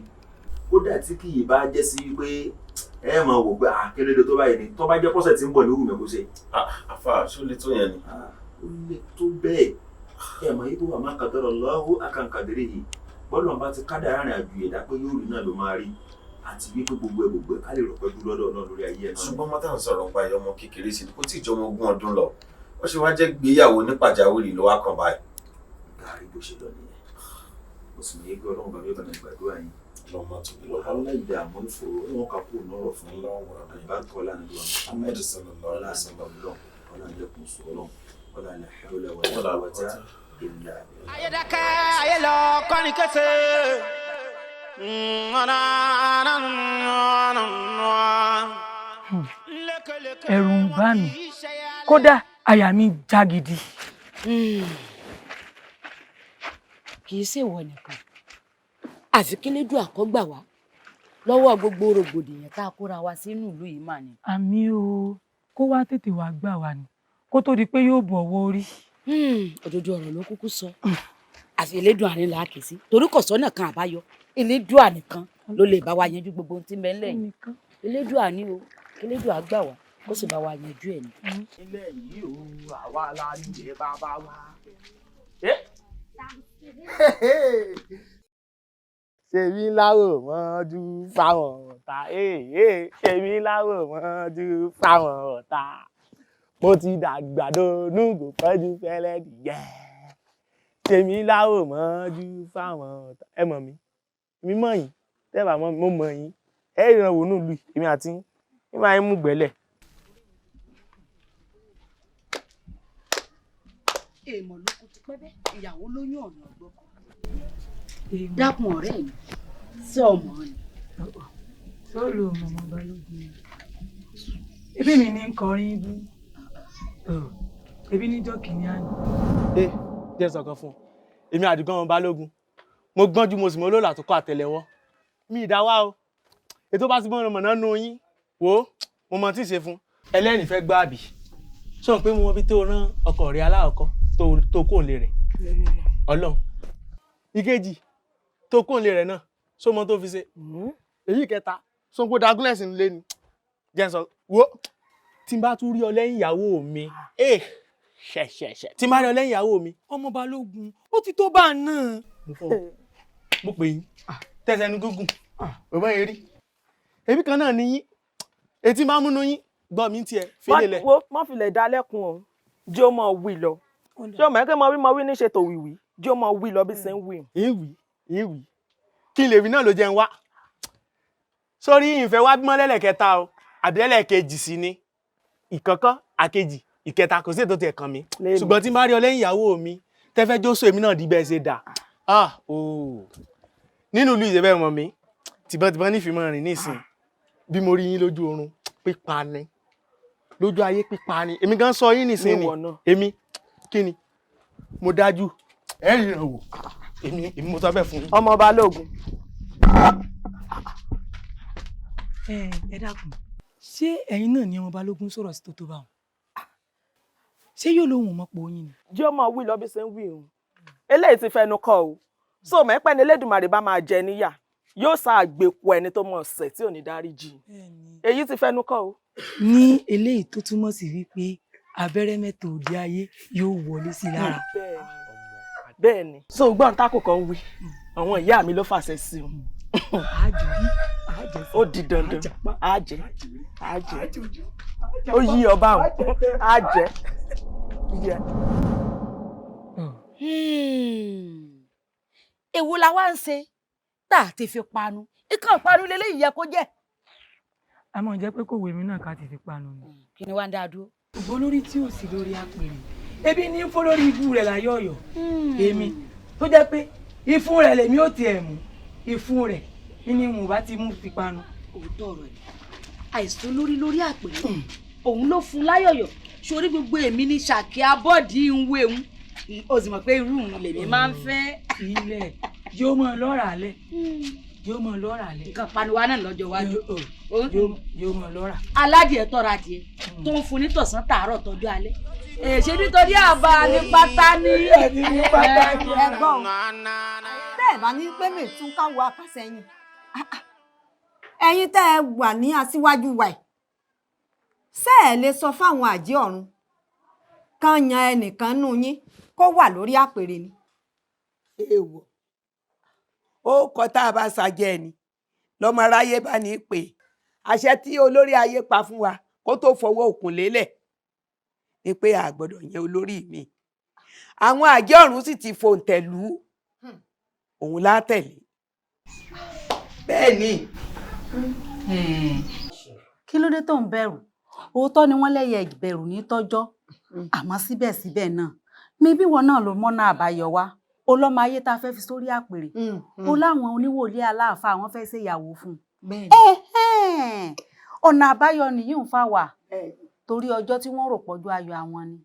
Kódà tí kì í bá jẹ́ sí pé ẹ máa wò pé àkérèdé tó báyìí ni, tó bá jẹ́ pọ́sẹ̀ tí ń bọ̀ ní òwúmẹ̀ kó ṣe. Àfà, ṣó lè tó yẹn ni? Ó lè tó bẹ́ẹ̀. Ẹ mọ̀ yí pé wà má kàdọ́rọ̀ lọ́wọ́ àkàǹkàdéré yìí, bọ́lọ̀ bá ti kádàrá rìn àjò ẹ̀dá pé yóò rí náà ló máa rí, àti wípé gbogbo ẹ̀ gbogbo ẹ̀ ká lè rọ̀pẹ́ dúró lọ́dọ̀ náà lórí ayé ẹ̀ náà. Ṣùgbọ́n mọ́tà ń sọ̀rọ̀ nípa ẹ̀yọ́ ọmọ kékeré sí ni, kò tí ì jọ ọmọ 20 ọdún lọ, ó ṣe wá jẹ́ gbéyàwó ní pàjáwìrì ló wá kàn báyìí. Gàrí bó ṣe lọ nìyẹn, mo sì mọ̀ yé pé Ọlọ́run bàbá yóò bá mi gbàdúrà yín. Ọlọ́run máa tóbi lọ́wọ́. Wàhálà, ìdààmú, ìfòòró wọn kà kúrò nọ́rọ̀ fún yín. Àlùbáríkà ọlá nílùú Muhammad sallallahu alaihi wasallam. Ọlá ìlẹ̀kùn sọ Ọlọ́run, ọlá la hawla wala quwwata illa billah. Ayédákẹ́ ayé lọ kọ́ni kése. Ẹ̀rù ń bà mí, kódà àyà mi já gidi. Kì í ṣèwọ nìkan, àfi kílédùà kó gbà wá. Lọ́wọ́ gbogbo rògbòdìyàn tá a kóra wa sínú ìlú yìí mà ni. Àmì o, kó wá tètè wá gbà wá ni kó tó di pé yóò bọ̀ ọwọ́ orí. Òdodo ọ̀rọ̀ ló kúkú sọ. Àfi Elédùà ní là á kè sí, torí kò sọ́nà kan àbáyọ. Elédùà nìkan ló lè bá wa yanjú gbogbo ohun tí ń bẹ ńlẹ̀ yìí. Elédùà ní o, Elédùà gbà wá kó sì bá wa yanjú ẹ̀ ní. Ilé yìí o, àwa la nílé bàbá wa. Ṣèmi láwò mọ́jú fáwọn ọ̀tá, ṣèmi láwò mọ́jú fáwọn ọ̀tá. Mo ti dàgbà donúgò pẹ́jú fẹ́lẹ́ dìyẹ́. Ṣèmi láwò mọ́jú fáwọn ọ̀tá. Ẹ mọ̀ mí, èmi mọ̀ yín, tẹ́ bá mọ̀ mí, mo mọ̀ yín. Ẹ ríran wò nílùú yìí, èmi àti yín, mi máa ń mú gbẹ́lẹ̀. Èèmọ̀ ló kú ti pẹ́ bẹ́ẹ̀, ìyàwó lóyún ọ̀nà ọ̀gbọ́kọ̀. Dákun ọ̀rẹ́ mi, sí ọmọ ni. Sọ́ọ̀lù ọmọ Balógun. Ebi mi ní kọrin ibú. Ebi níjọ́ kìíní àná. Ẹ jẹ́ sọ̀kan fún ọ. Èmi Àdìgún ọmọ Balógun. Mo gbọ́njú mo sì mọ olóòlà tó kọ́ àtẹ̀lẹ́wọ́. Mi ìdáwà o. Ètò bá ti mọ̀ ọ̀nà mọ̀nà nù yín. Wò ó, mo mọ tí ì ṣe fún. Ẹlẹ́rìí fẹ́ gbọ́ àbí. Sọ pé mo mọ bí tó rán ọkọ rẹ̀ aláàkọ́ tó kó lè rẹ̀. Ọlọ́run. Ìkejì tó kó lè rẹ̀ náà, sọ mọ tó fi ṣe. Èyí kẹta, sọ pé dagúnlẹ̀sì ń lé ni. Jẹ́ sọ, wo tí n bá tún rí ọ lẹ́yìn ìyàwó mi, ṣẹ̀ṣẹ̀ṣẹ̀ tí n bá rí ọ lẹ́yìn ìyàwó mi. Ọmọ Balógun, ó ti tó bá a náà. Mo pè yín, tẹ̀sẹ̀ nu gúngùn, òbá yẹn rí. Èmi kan náà ni yín, etí máa ń múnú yín, gbọ́ mi tiẹ̀, fi lélẹ̀. Wo má filẹ̀ dá lẹ́kun o, jẹ́ ó máa wí lọ. Ṣé o mọ̀ ẹ́ pé mọ wí níṣe tó wìwì, jẹ́ ó máa wí lọ bí ṣe ń wí. Ìwì, ìwì, kí n lè wí náà ló jẹun wá. Sórí ìfẹ́ wá bímọ lẹ́lẹ̀kẹta o, àbí lẹ́lẹ̀kejì sí ni. Ìkọ̀kọ́, àkejì, ìkẹta kò sí ètò tiẹ̀ kàn mí. Ṣùgbọ́n tí n bá rí ọ lẹ́yìn ìyàwó mi, tẹ́fẹ́ jósò èmi náà di bẹ́ẹ̀ ṣe dà. Ah ooo. Nínú ìlú ìṣẹ̀bẹ̀ mọ̀ mi, tìbọntìbọn nífìí mọ̀ rìn nísìn. Bí mo rí yín lójú oorun, pípa ni. Lójú ayé pípa ni. Èmi gan sọ yín nísìn ni. Èmi kí ni? Mo dájú. Ẹ ríran wò. Èmi mo sọ bẹ́ẹ̀ fún yín. Ọmọ Balógun. Ẹ dákun, ṣé ẹ̀yin náà ni ọmọ Balógun sọ̀rọ̀ sí tó tó bá wọn? Ṣé yóò lóhùn mọ́pọ̀ yín ni? Jẹ́ ó máa wí lọ bí ṣe ń wí òun. Eléyìí ti fẹnu kọ o. So mẹ́pẹ́ ni Elédùmarè bá máa jẹ níyà, yóò sá àgbèkù ẹni tó mọ̀ ọ̀sẹ̀ tí ò ní dáríjì. Èyí ti fẹnu kọ o. Ní eléyìí tó túmọ̀ sí wípé abẹ́rẹ́ mẹ́ta òde ayé yóò wọlé sí lára. Bẹ́ẹ̀ni. So gbọ́n tákù kan wí, àwọn ìyá mi ló fàṣẹ sí o. Ó di dandan, àjẹ́, àjẹ́, ó yí ọba àwọn, àjẹ́. Èwo la wá ń ṣe tá a ti fi panu? Ikán panu leléyìí yẹ kó jẹ́. A mọ̀ jẹ́ pé kò wé mi náà ká ti fi panu ni. Kí ni wàá ń dá a dúró? Ògbó lórí tí ò sí lórí apèrè. Ebi ní fó lórí ibú rẹ̀ láyé ọ̀yọ́. Èmi tó jẹ́ pé ìfun rẹ̀ lèmi ò tiẹ̀ mú. Ìfun rẹ̀ ní mo bá ti mú fi panu. Òótọ́ ọ̀rọ̀ ni. Àìsàn lórí lórí àpèrè. Òun ló fún láyọ̀yọ̀. Sórí gbogbo èmi ní ṣàkí abọ́dí ń wéhun. O sì mọ̀ pé irú òun lèmi máa ń fẹ́. Ilẹ̀ yóò mọ lọ́ra alẹ́. Yóò mọ lọ́ra alẹ́. Nǹkan panuwa náà lọ́jọ́ iwájú. Yóò mọ lọ́ra. Aládìẹ tọ́ra adìẹ tó ń fún ní tọ̀sán tàárọ̀ tọ́jú alẹ́. Ṣé nítorí àbá ní pátá ní. Ẹ̀gbọ́n tẹ́ ẹ̀ bá ní pé mi tún káwọ́ akásẹ̀yìn. Ẹ̀yin tẹ́ ẹ wà ní aṣíwájú wa ẹ̀. Ṣé ẹ lè sọ fáwọn àjẹ́ ọ̀run kan yan ẹnìkan nú yín kó wà lórí àpèrè ni? Èèwọ̀ ó kọ tá a bá ṣàjẹ́ ẹni lọ́mọ aráyé bá ní í pè àṣẹ tí olórí ayé pa fún wa kó tó fọwọ́ òkun lélẹ̀ ni pé a gbọ́dọ̀ yan olórí mi. Àwọn àjẹ́ ọ̀run sì ti fòǹtẹ̀lú òun látẹ̀lé. Bẹ́ẹ̀ ni. Kí ló dé tó ń bẹ̀rù? Òótọ́ ni wọ́n lẹ́yẹ ìbẹ̀rù ní tọ́jọ́, àmọ́ síbẹ̀síbẹ̀ náà mebí wọn náà ló mọ́nà àbáyọ wá. Ó lọ́mọ ayé tá a fẹ́ fi sórí àpèrè, ó láwọn oníwòlíì aláàfáà àwọn fẹ́ ṣèyàwó fún un. Ọ̀nà àbáyọ nìyí ń fà wá, torí ọjọ́ tí wọ́n rò pọ̀jù ayọ̀ àwọn ni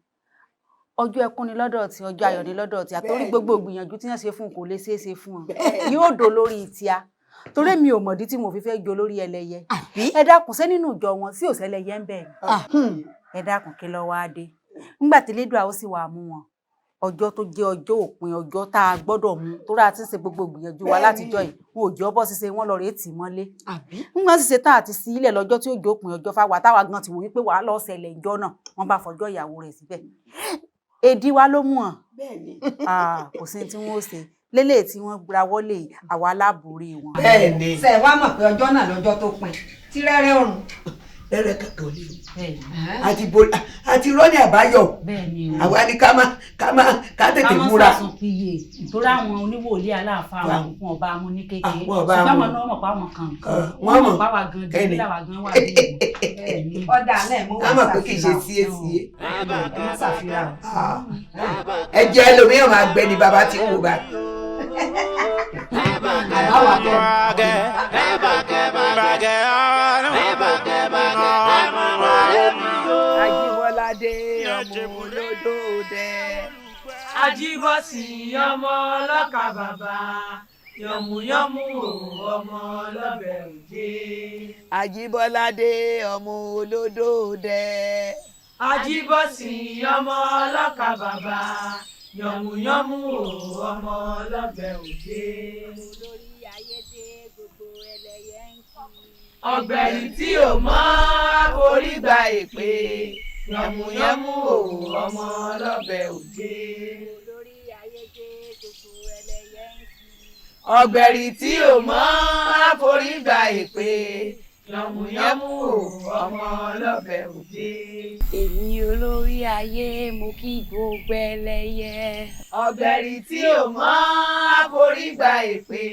ọjọ́ ẹkún ni lọ́dọ̀ tí ọjọ́ ayọ̀ ni lọ́dọ̀ tí àtòrí gbogbo ìgbìyànjú tí wọ́n ṣe fún un kò lè ṣeé ṣe fún un, yóò dò lórí tíá. Torí mi ò mọ̀dí tí mo fi fẹ́ jọ lórí ẹlẹ́yẹ. Ẹ dákun, ṣé nínú ìjọ wọn sí òṣèlẹ́yẹ ń bẹ̀ ni? Ẹ dákun, kí ló wá dé? Nígbà tí Elédùà ó sì wà mú wọn, ọjọ́ tó jẹ́ ọjọ́ òpin, ọjọ́ tá a gbọ́dọ̀ mú, torí a ti ń ṣe gbogbo ìgbìyànjú wa látijọ́ yìí, wọn ò jẹ́ ọbọ̀ ṣiṣẹ́ wọn lọ rèé tì mọ́lé. Nígbà ṣiṣẹ́ tá a ti sí ilẹ̀ lọ́jọ́ tí ó jẹ́ òpin ọjọ́ fáwa táwa gan ti wò wípé wàá lọ́ọ́ ṣẹlẹ̀ ìjọ náà, wọ́n bá fọjọ́ ìyàwó rẹ̀ síbẹ̀. Èdè wa ló mú hàn. Kò sí tí wọ́n ó ṣe lélẹ̀ tí wọ́n gbra wọlé àwa aláborí wọn. Bẹ́ẹ̀ni. Ṣé ẹ wá mọ̀ pé ọjọ́ náà lọ́jọ́ tó pin tí rẹ́rẹ́ ọ̀run. Rẹ́rẹ́ kankan ò lè àti borí àti rọ́ọ̀nì àbáyọ. Àwa ni ká má ká má ká tètè múra. Ká má sàsùn piye nítorí àwọn oníwòlíì aláàfáà àwọn fún ọba amú ní kékeré, ṣùgbọ́n àwọn náà mọ̀ pé àwọn kan wọ́n mọ̀ pé àwa gan kẹ́ni. dídí làwa gan wà bí ìwọ̀n. Ọ̀dà alẹ́ mọ́ ká mọ̀ pé kì í ṣe síé síé. Ẹ má ṣàfihàn. Ẹ jẹ́ ẹlòmíràn máa gbẹ ni bàbá ti ń wò báyìí. Ajíbọ́ládé ọmọ olódò dẹ. Ajíbọ́sì ọmọ ọlọ́kà bàbá yànmùyánmú o ọmọ ọlọ́bẹ̀ òjé. Ajíbọ́ládé ọmọ olódò dẹ. Ajíbọ́sì ọmọ ọlọ́kà bàbá yànmùyánmú o ọmọ ọlọ́bẹ̀ òjé. Olórí ayédè gbogbo ẹlẹ́yẹ ń kí. Ọ̀gbẹ̀rì tí ò mọ́ forí gba èpè yànmùyánmú o ọmọ ọlọ́bẹ̀ òjé. Olórí ayédè gbogbo ẹlẹ́yẹ ń kí. Ọ̀gbẹ̀rì tí ò mọ́ forí gba èpè yànmùyánmú o ọmọ ọlọ́bẹ̀ òjé. Èmi olórí ayé mo kí gbogbo ẹlẹ́yẹ. Ọ̀gbẹ̀rì tí ò mọ́ forí gba èpè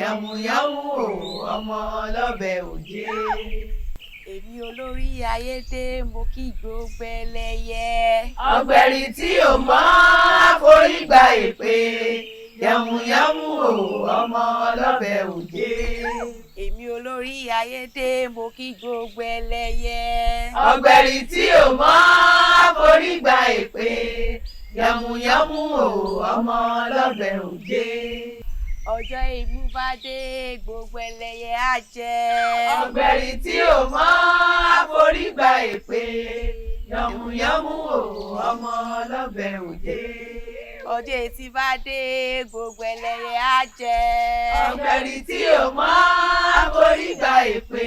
yànmùyánmú o ọmọ ọlọ́bẹ̀ òjé. Èmi olórí ayé dé mo kí gbogbo ẹlẹ́yẹ. Ọ̀gbẹ̀rì tí ò mọ́ forí gba èpè yànmùyánmú o ọmọ ọlọ́bẹ̀ òjé. Èmi olórí ayé dé mo kí gbogbo ẹlẹ́yẹ. Ọ̀gbẹ̀rì tí ò mọ́ forí gba èpè yànmùyánmú o ọmọ ọlọ́bẹ̀ òjé. Ọjọ́ imú bá dé gbogbo ẹlẹ́yẹ á jẹ. Ọ̀gbẹ̀rì tí ò mọ́ forí gba èpè yànmùyánmú o ọmọ ọlọ́bẹ̀ òjé. Ọjọ́ etí bá dé gbogbo ẹlẹ́yẹ á jẹ. Ọ̀gbẹ̀rì tí ò mọ́ forí gba èpè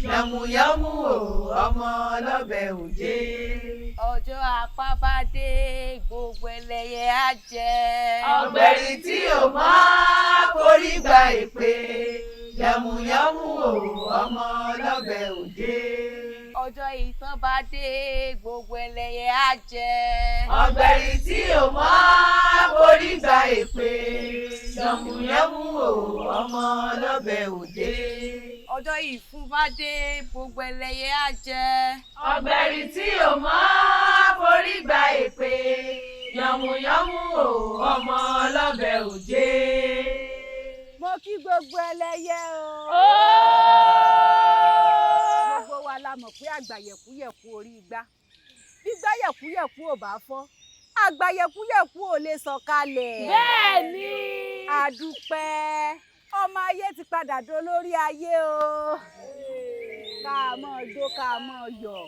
yànmùyánmú o ọmọ ọlọ́bẹ̀ òjé. Ọjọ́ apá bá dé gbogbo ẹlẹ́yẹ á jẹ. Ọ̀gbẹ̀rì tí ò mọ́ forí gba èpè yànmùyánmú o ọmọ ọlọ́bẹ̀ òjé. Ọjọ́ ìtàn bá dé gbogbo ẹlẹ́yẹ á jẹ. Ọ̀gbẹ̀rì tí ò mọ́ forí gba èpè yànmùyánmú o ọmọ ọlọ́bẹ̀ òjé. Ọjọ́ ìfun bá dé gbogbo ẹlẹ́yẹ á jẹ. Ọ̀gbẹ̀rì tí ò mọ́ forí gba èpè yànmùyánmú o ọmọ ọlọ́bẹ̀ òjé. Mo kí gbogbo ẹlẹ́yẹ o. Gbogbo wa la mọ̀ pé àgbàyẹ̀kúyẹ̀kú orí igbá. Gbígbá yẹ̀kúyẹ̀kú ò bá fọ́, àgbàyẹ̀kúyẹ̀kú ò lè sọ̀kalẹ̀. Bẹ́ẹ̀ni. Àdúpẹ́, ọmọ ayé ti padà dolórí ayé o. Ká mọ́ jó, ká mọ́ yọ̀.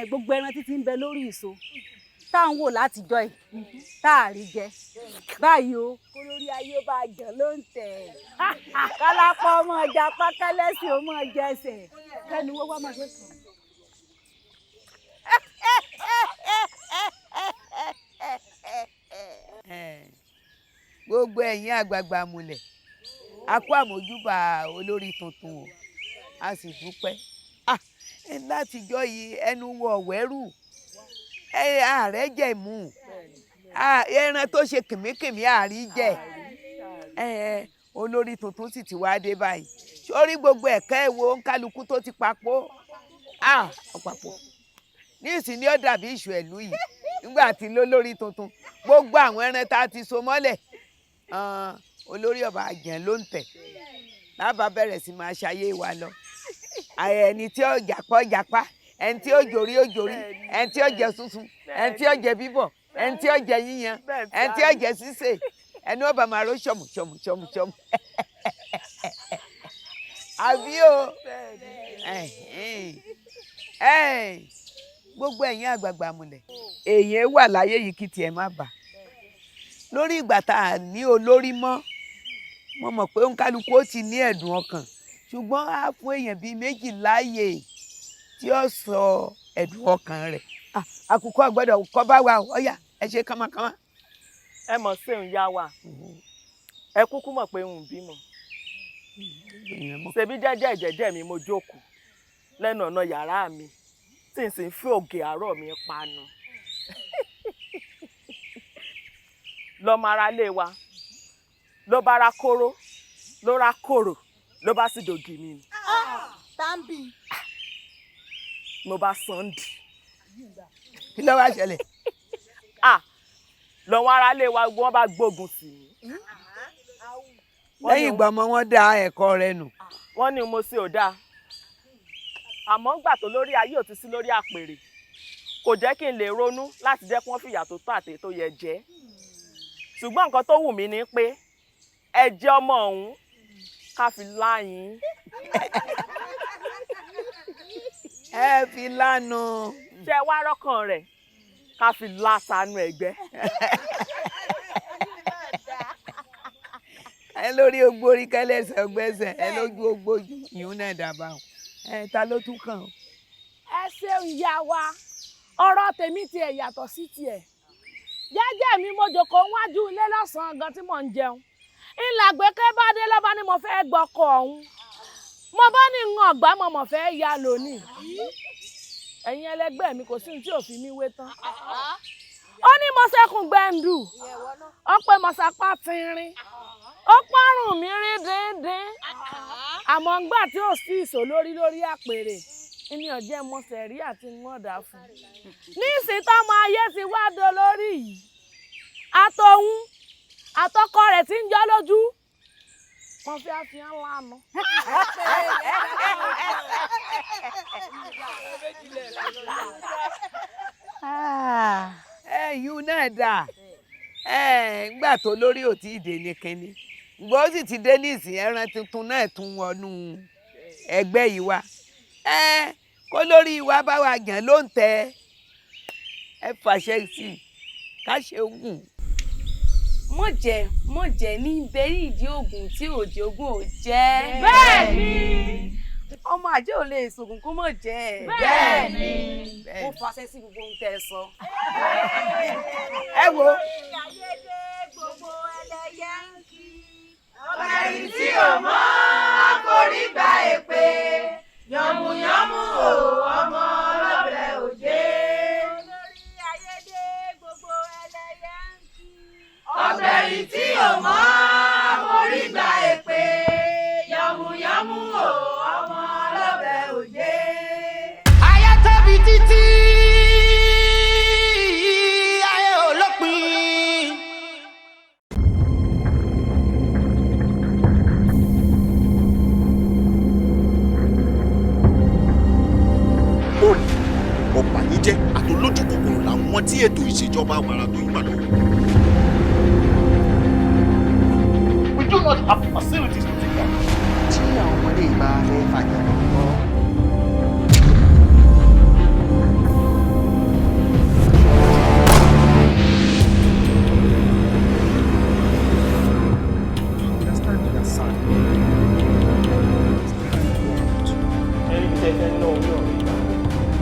Gbogbo ẹran títí ń bẹ lórí ìso tá à ń wò látijọ́ yìí tá a rí jẹ báyìí o, kó lórí ayé bá jẹ ló ń tẹ̀ kálápọ̀ ọmọ ọjà pákálẹ́sì ọmọ jẹsẹ̀ kẹ́ni wọ́n wá máa ṣe sùn. Gbogbo ẹ̀yin àgbààgbà múlẹ̀ a kó àmójúbà olórí tuntun o, a sì dúpẹ́ látijọ́ yìí ẹnu wọ ọ̀wẹ́rù ààrẹ jẹ mú ẹran tó ṣe kìmíkìmí àárí jẹ. Olórí tuntun sì ti wá dé báyìí, sórí gbogbo ẹ̀ka ẹ̀wò kálukú tó ti papò ọ̀pàpọ̀ ní ìsìn ní ó dàbí ìṣù ẹ̀lú yìí nígbà tí lólórí tuntun gbogbo àwọn ẹran tá a ti so mọ́lẹ̀ olórí ọba àjẹ́ ló ń tẹ̀ lábàá bẹ̀rẹ̀ sí máa ṣayé wa lọ. Ẹni tí ó jàpá jàpá, ẹni tí ó jòrí ó jòrí, ẹni tí ó jẹ sunsun, ẹni tí ó jẹ bíbọ̀, ẹni tí ó jẹ yíyan, ẹni tí ó jẹ sísè, ẹni ó bá máa ró ṣọ̀mù ṣọ̀mù ṣọ̀mù ṣọ̀mù. Àbí o? Gbogbo ẹ̀yin àgbààgbà múlẹ̀, èèyàn wà láyé yìí kí tiẹ̀ má bà. Lórí ìgbà tá a ní olórí mọ́, mo mọ̀ pé òǹkálukú ó ti ní ẹ̀dùn ọkàn, ṣùgbọ́n á fún èèyàn bíi méjì láàyè tí ó sọ ẹ̀dùn ọkàn rẹ̀. Àkùkọ gbọ́dọ̀ kọ́ bá wa, ọ̀yà ẹ ṣe kánmọ́kánmọ́. Ẹ mọ̀ sí òun yá wa, ẹ kúkú mọ̀ pé òun bímọ. Ṣebí jẹ́jẹ́ ìjẹ́jẹ́ mi mo jókòó lẹ́nu ọ̀nà yàrá mi tí n sì ń fi ògè àárọ̀ mi panu. Lọ́mọ ara lé wa ló bá ra kóró ló ra kóró ló bá sì dògì mi ni. Tambi. Mo bá sàn dì. Kí ló wá ṣẹlẹ̀? Lọ́wọ́ ara lé wa wọ́n bá gbógun sí mi. Lẹ́yìn ìgbà ọmọ wọn dá ẹ̀kọ́ rẹ̀ nù. Wọ́n ní mo ṣe ò dáa. Àmọ́ ńgbà tó lórí ayé ò ti sí lórí àpèrè, kò jẹ́ kí n lè ronú láti jẹ́ kí wọ́n fìyà tó tọ́ àti tó yẹ jẹ. Ṣùgbọ́n nǹkan tó wù mí ni pé ẹ jẹ́ ọmọ ọ̀hún ká fi láyín. Ẹ fi lánu. Ṣé wá rọ́kàn rẹ̀ ká fi lásánú ẹgbẹ́. Ẹ lórí ogbórí kẹlẹsẹ ọgbẹsẹ ẹ lójú ogbójú ìhun náà dábàá ẹ ta ló tún kàn. Ẹ ṣeun ìyá wa, ọ̀rọ̀ tèmi tiẹ̀ yàtọ̀ sí tiẹ̀. Jẹ́jẹ́ mi mo jókòó wájú ilé lọ́sàn-án gan tí mò ń jẹun. Ìlàgbẹ́kẹ́ bá dé lọ́ba ni mo fẹ́ gbọ́kọ̀ ọ̀hún. Mo bá ní ń ọ̀gbá mo mọ̀ fẹ́ ya lónìí. Ẹ̀yin ẹlẹgbẹ́ mi kò sí ní tí ò fi mí wé tán. Ó ní mo ṣẹ́kùn gbẹ̀ǹdù, ó pé mo sapá tínrín, ó párùn mi rí díndín. Àmọ́ ńgbà tí ò sí ìṣó lórí lórí àpèrè, ní ọ̀jẹ̀ mo sẹ̀rí àti ngọ́dà fún. Nísìnyí tọ́mọ ayé ti wá dolórí yìí, àtòun àtọkọ rẹ̀ ti ń jọ́ lójú, wọ́n fi àfihàn lánàá. Ẹ̀yin náà dà, ńgbà tó lórí ò tí ì dé ní kínní, ǹgbọ́n ó sì ti dé ní ìsìn ẹran tuntun náà tún wọnú ẹgbẹ́ yìí wá. Kó lórí wa bá wa yàn ló ń tẹ ẹ fàṣẹ sí i ká ṣe oògùn. Mọ̀jẹ̀ mọ̀jẹ̀ ní bẹ́rí ìdí oògùn tí òjì ogun ò jẹ́. Bẹ́ẹ̀ni. Ọmọ àjẹ́ ò lè ṣògùn kó mọ̀ jẹ́. Bẹ́ẹ̀ni. Mo fàṣẹ sí gbogbo ohun tẹ́ ẹ sọ. Ẹ wo. Gbogbo ẹlẹ́yẹ ń kí. Ọ̀gbẹ̀rì tí ò mọ́ àforí gba èpè. Yànmùyánmú o, ọmọ ọlọ́bẹ̀ òjé. Olórí ayédè gbogbo ẹlẹ́yẹ ń kí. Ọ̀gbẹ̀rì tí ò mọ́ àforí gba èpè. Yànmùyánmú o, ọmọ ọlọ́bẹ̀ òjé. Ayé tóbi títí, ayé ò lópin. Olè, ọ̀bàyéjẹ́ àtolójú kòkòrò làwọn tí ètò ìṣèjọba wàrà tó ń gbà lọ́wọ́. We do not have the facilities to take that. Tí àwọn ọmọdé yìí bá fẹ́ fàjà lọ́wọ́. Understand your son. Ẹni tẹ́ fẹ́ ná orí ọ̀rọ̀ ìgbà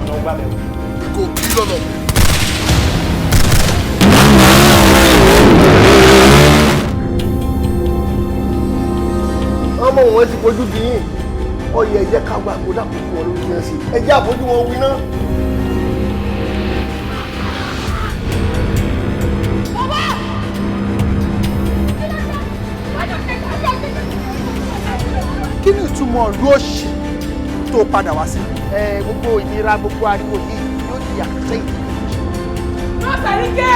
ọ̀nà ọgbà bẹ̀rù. We go kill all of them. Ọmọ wọn ti fojú di yín, ọyẹ ẹjẹ ká gba àgbo dàpọ̀ fún ọ lórí yẹn sí ẹjẹ àfojú wọn wí náà. Kí ni ìtumọ̀ ìlú òṣì tó padà wá sí? Gbogbo ìnira gbogbo ariwo yìí yóò di àtẹ̀yìn. Nọ́ọ̀sì Àríkẹ́!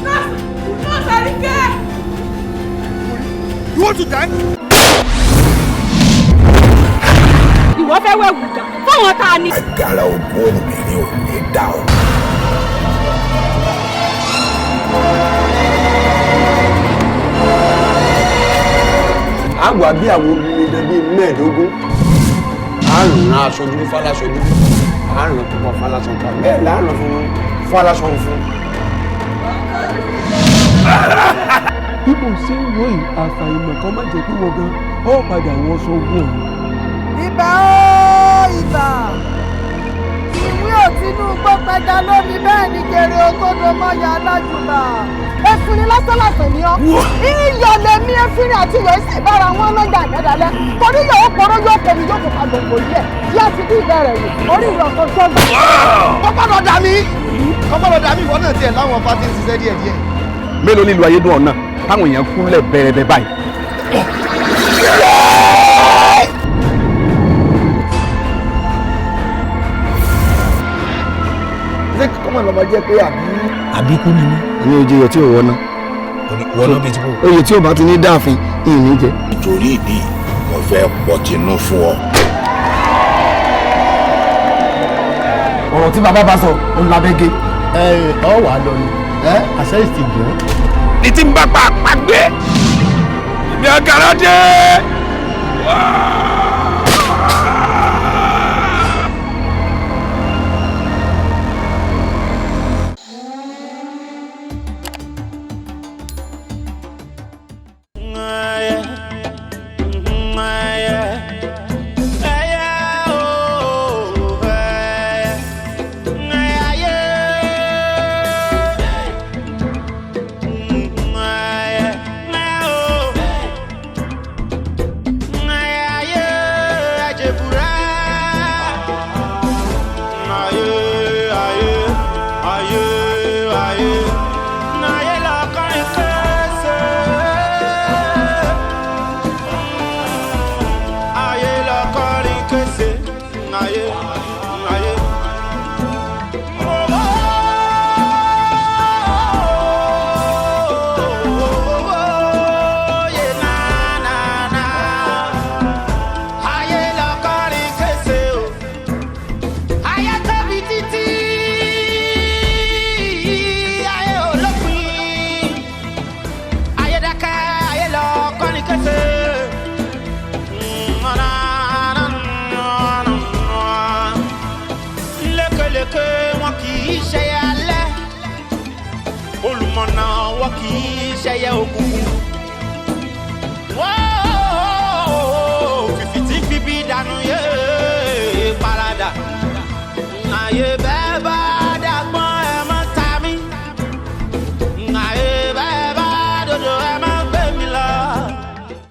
Nọ́ọ̀sì Àríkẹ́! You want to die? Ìwọ fẹ́ wẹ̀ wùdà fáwọn tá a ní. Agara ogún obìnrin ò ní dá o. A wà bí àwọn omidan bíi 15. A rán aṣọ dúdú fáláṣọ dúdú, a rán pupa fáláṣọ pupa, bẹ́ẹ̀ là á rán funfun fáláṣọ funfun. Bí mo ṣe ń wò yìí, àfàìmọ̀ kan má jẹ́ pé wọ́n gan ọ́ padà wọ́n sọ ogún ọ̀hún. Ibà ó ibà, ìwé òtinú gbọ́pẹ́já lómi bẹ́ẹ̀ ni gèrè ògbódò mọ́yà alájùbà. Efinrin lásánlàsàn ni ọ́. Iyọ̀ lèmi efinrin àti iyọ̀ sì bára wọn lọ́jà àgbẹ̀dálẹ́. Torí yóò poró yóò kẹ́mi yóò tó pa gbòǹgbò yẹ. Bí a ti bí ìbẹ̀rẹ̀ wò, orí ìrọ̀ kan tó gbà. Kọ́kọ́rọ̀ dà mí, kọ́kọ́rọ̀ dà mí, ìwọ náà tiẹ̀ láwọn ọba tí ń ṣiṣẹ́ díẹ̀díẹ̀. Mélòó nílùú ayédùn ọ̀nà táwọn èèyàn kúnlẹ̀ bẹ̀rẹ̀bẹ̀ báyìí. Ṣé kọ́mọ̀ lọ́mọ jẹ́ pé àbí. Àbíkú ni mí. Èmi ò jẹyọ tí ò wọ́ná. Wọ́ná bíi ti bò. Oyè tí ò bá ti ní dáàfin, ìyìn ní jẹ. Nítorí ìdí mo fẹ́ pọ̀ tinú fún ọ. Ọ̀rọ̀ tí bàbá bá sọ, òun lábẹ́ gé. Ẹ ọ wà á lọ ni àṣẹ ìsì gùn. Ní tí ń bá pa àpagbé, ìbí agara dé. Fìfì tí bíbí dànù yé.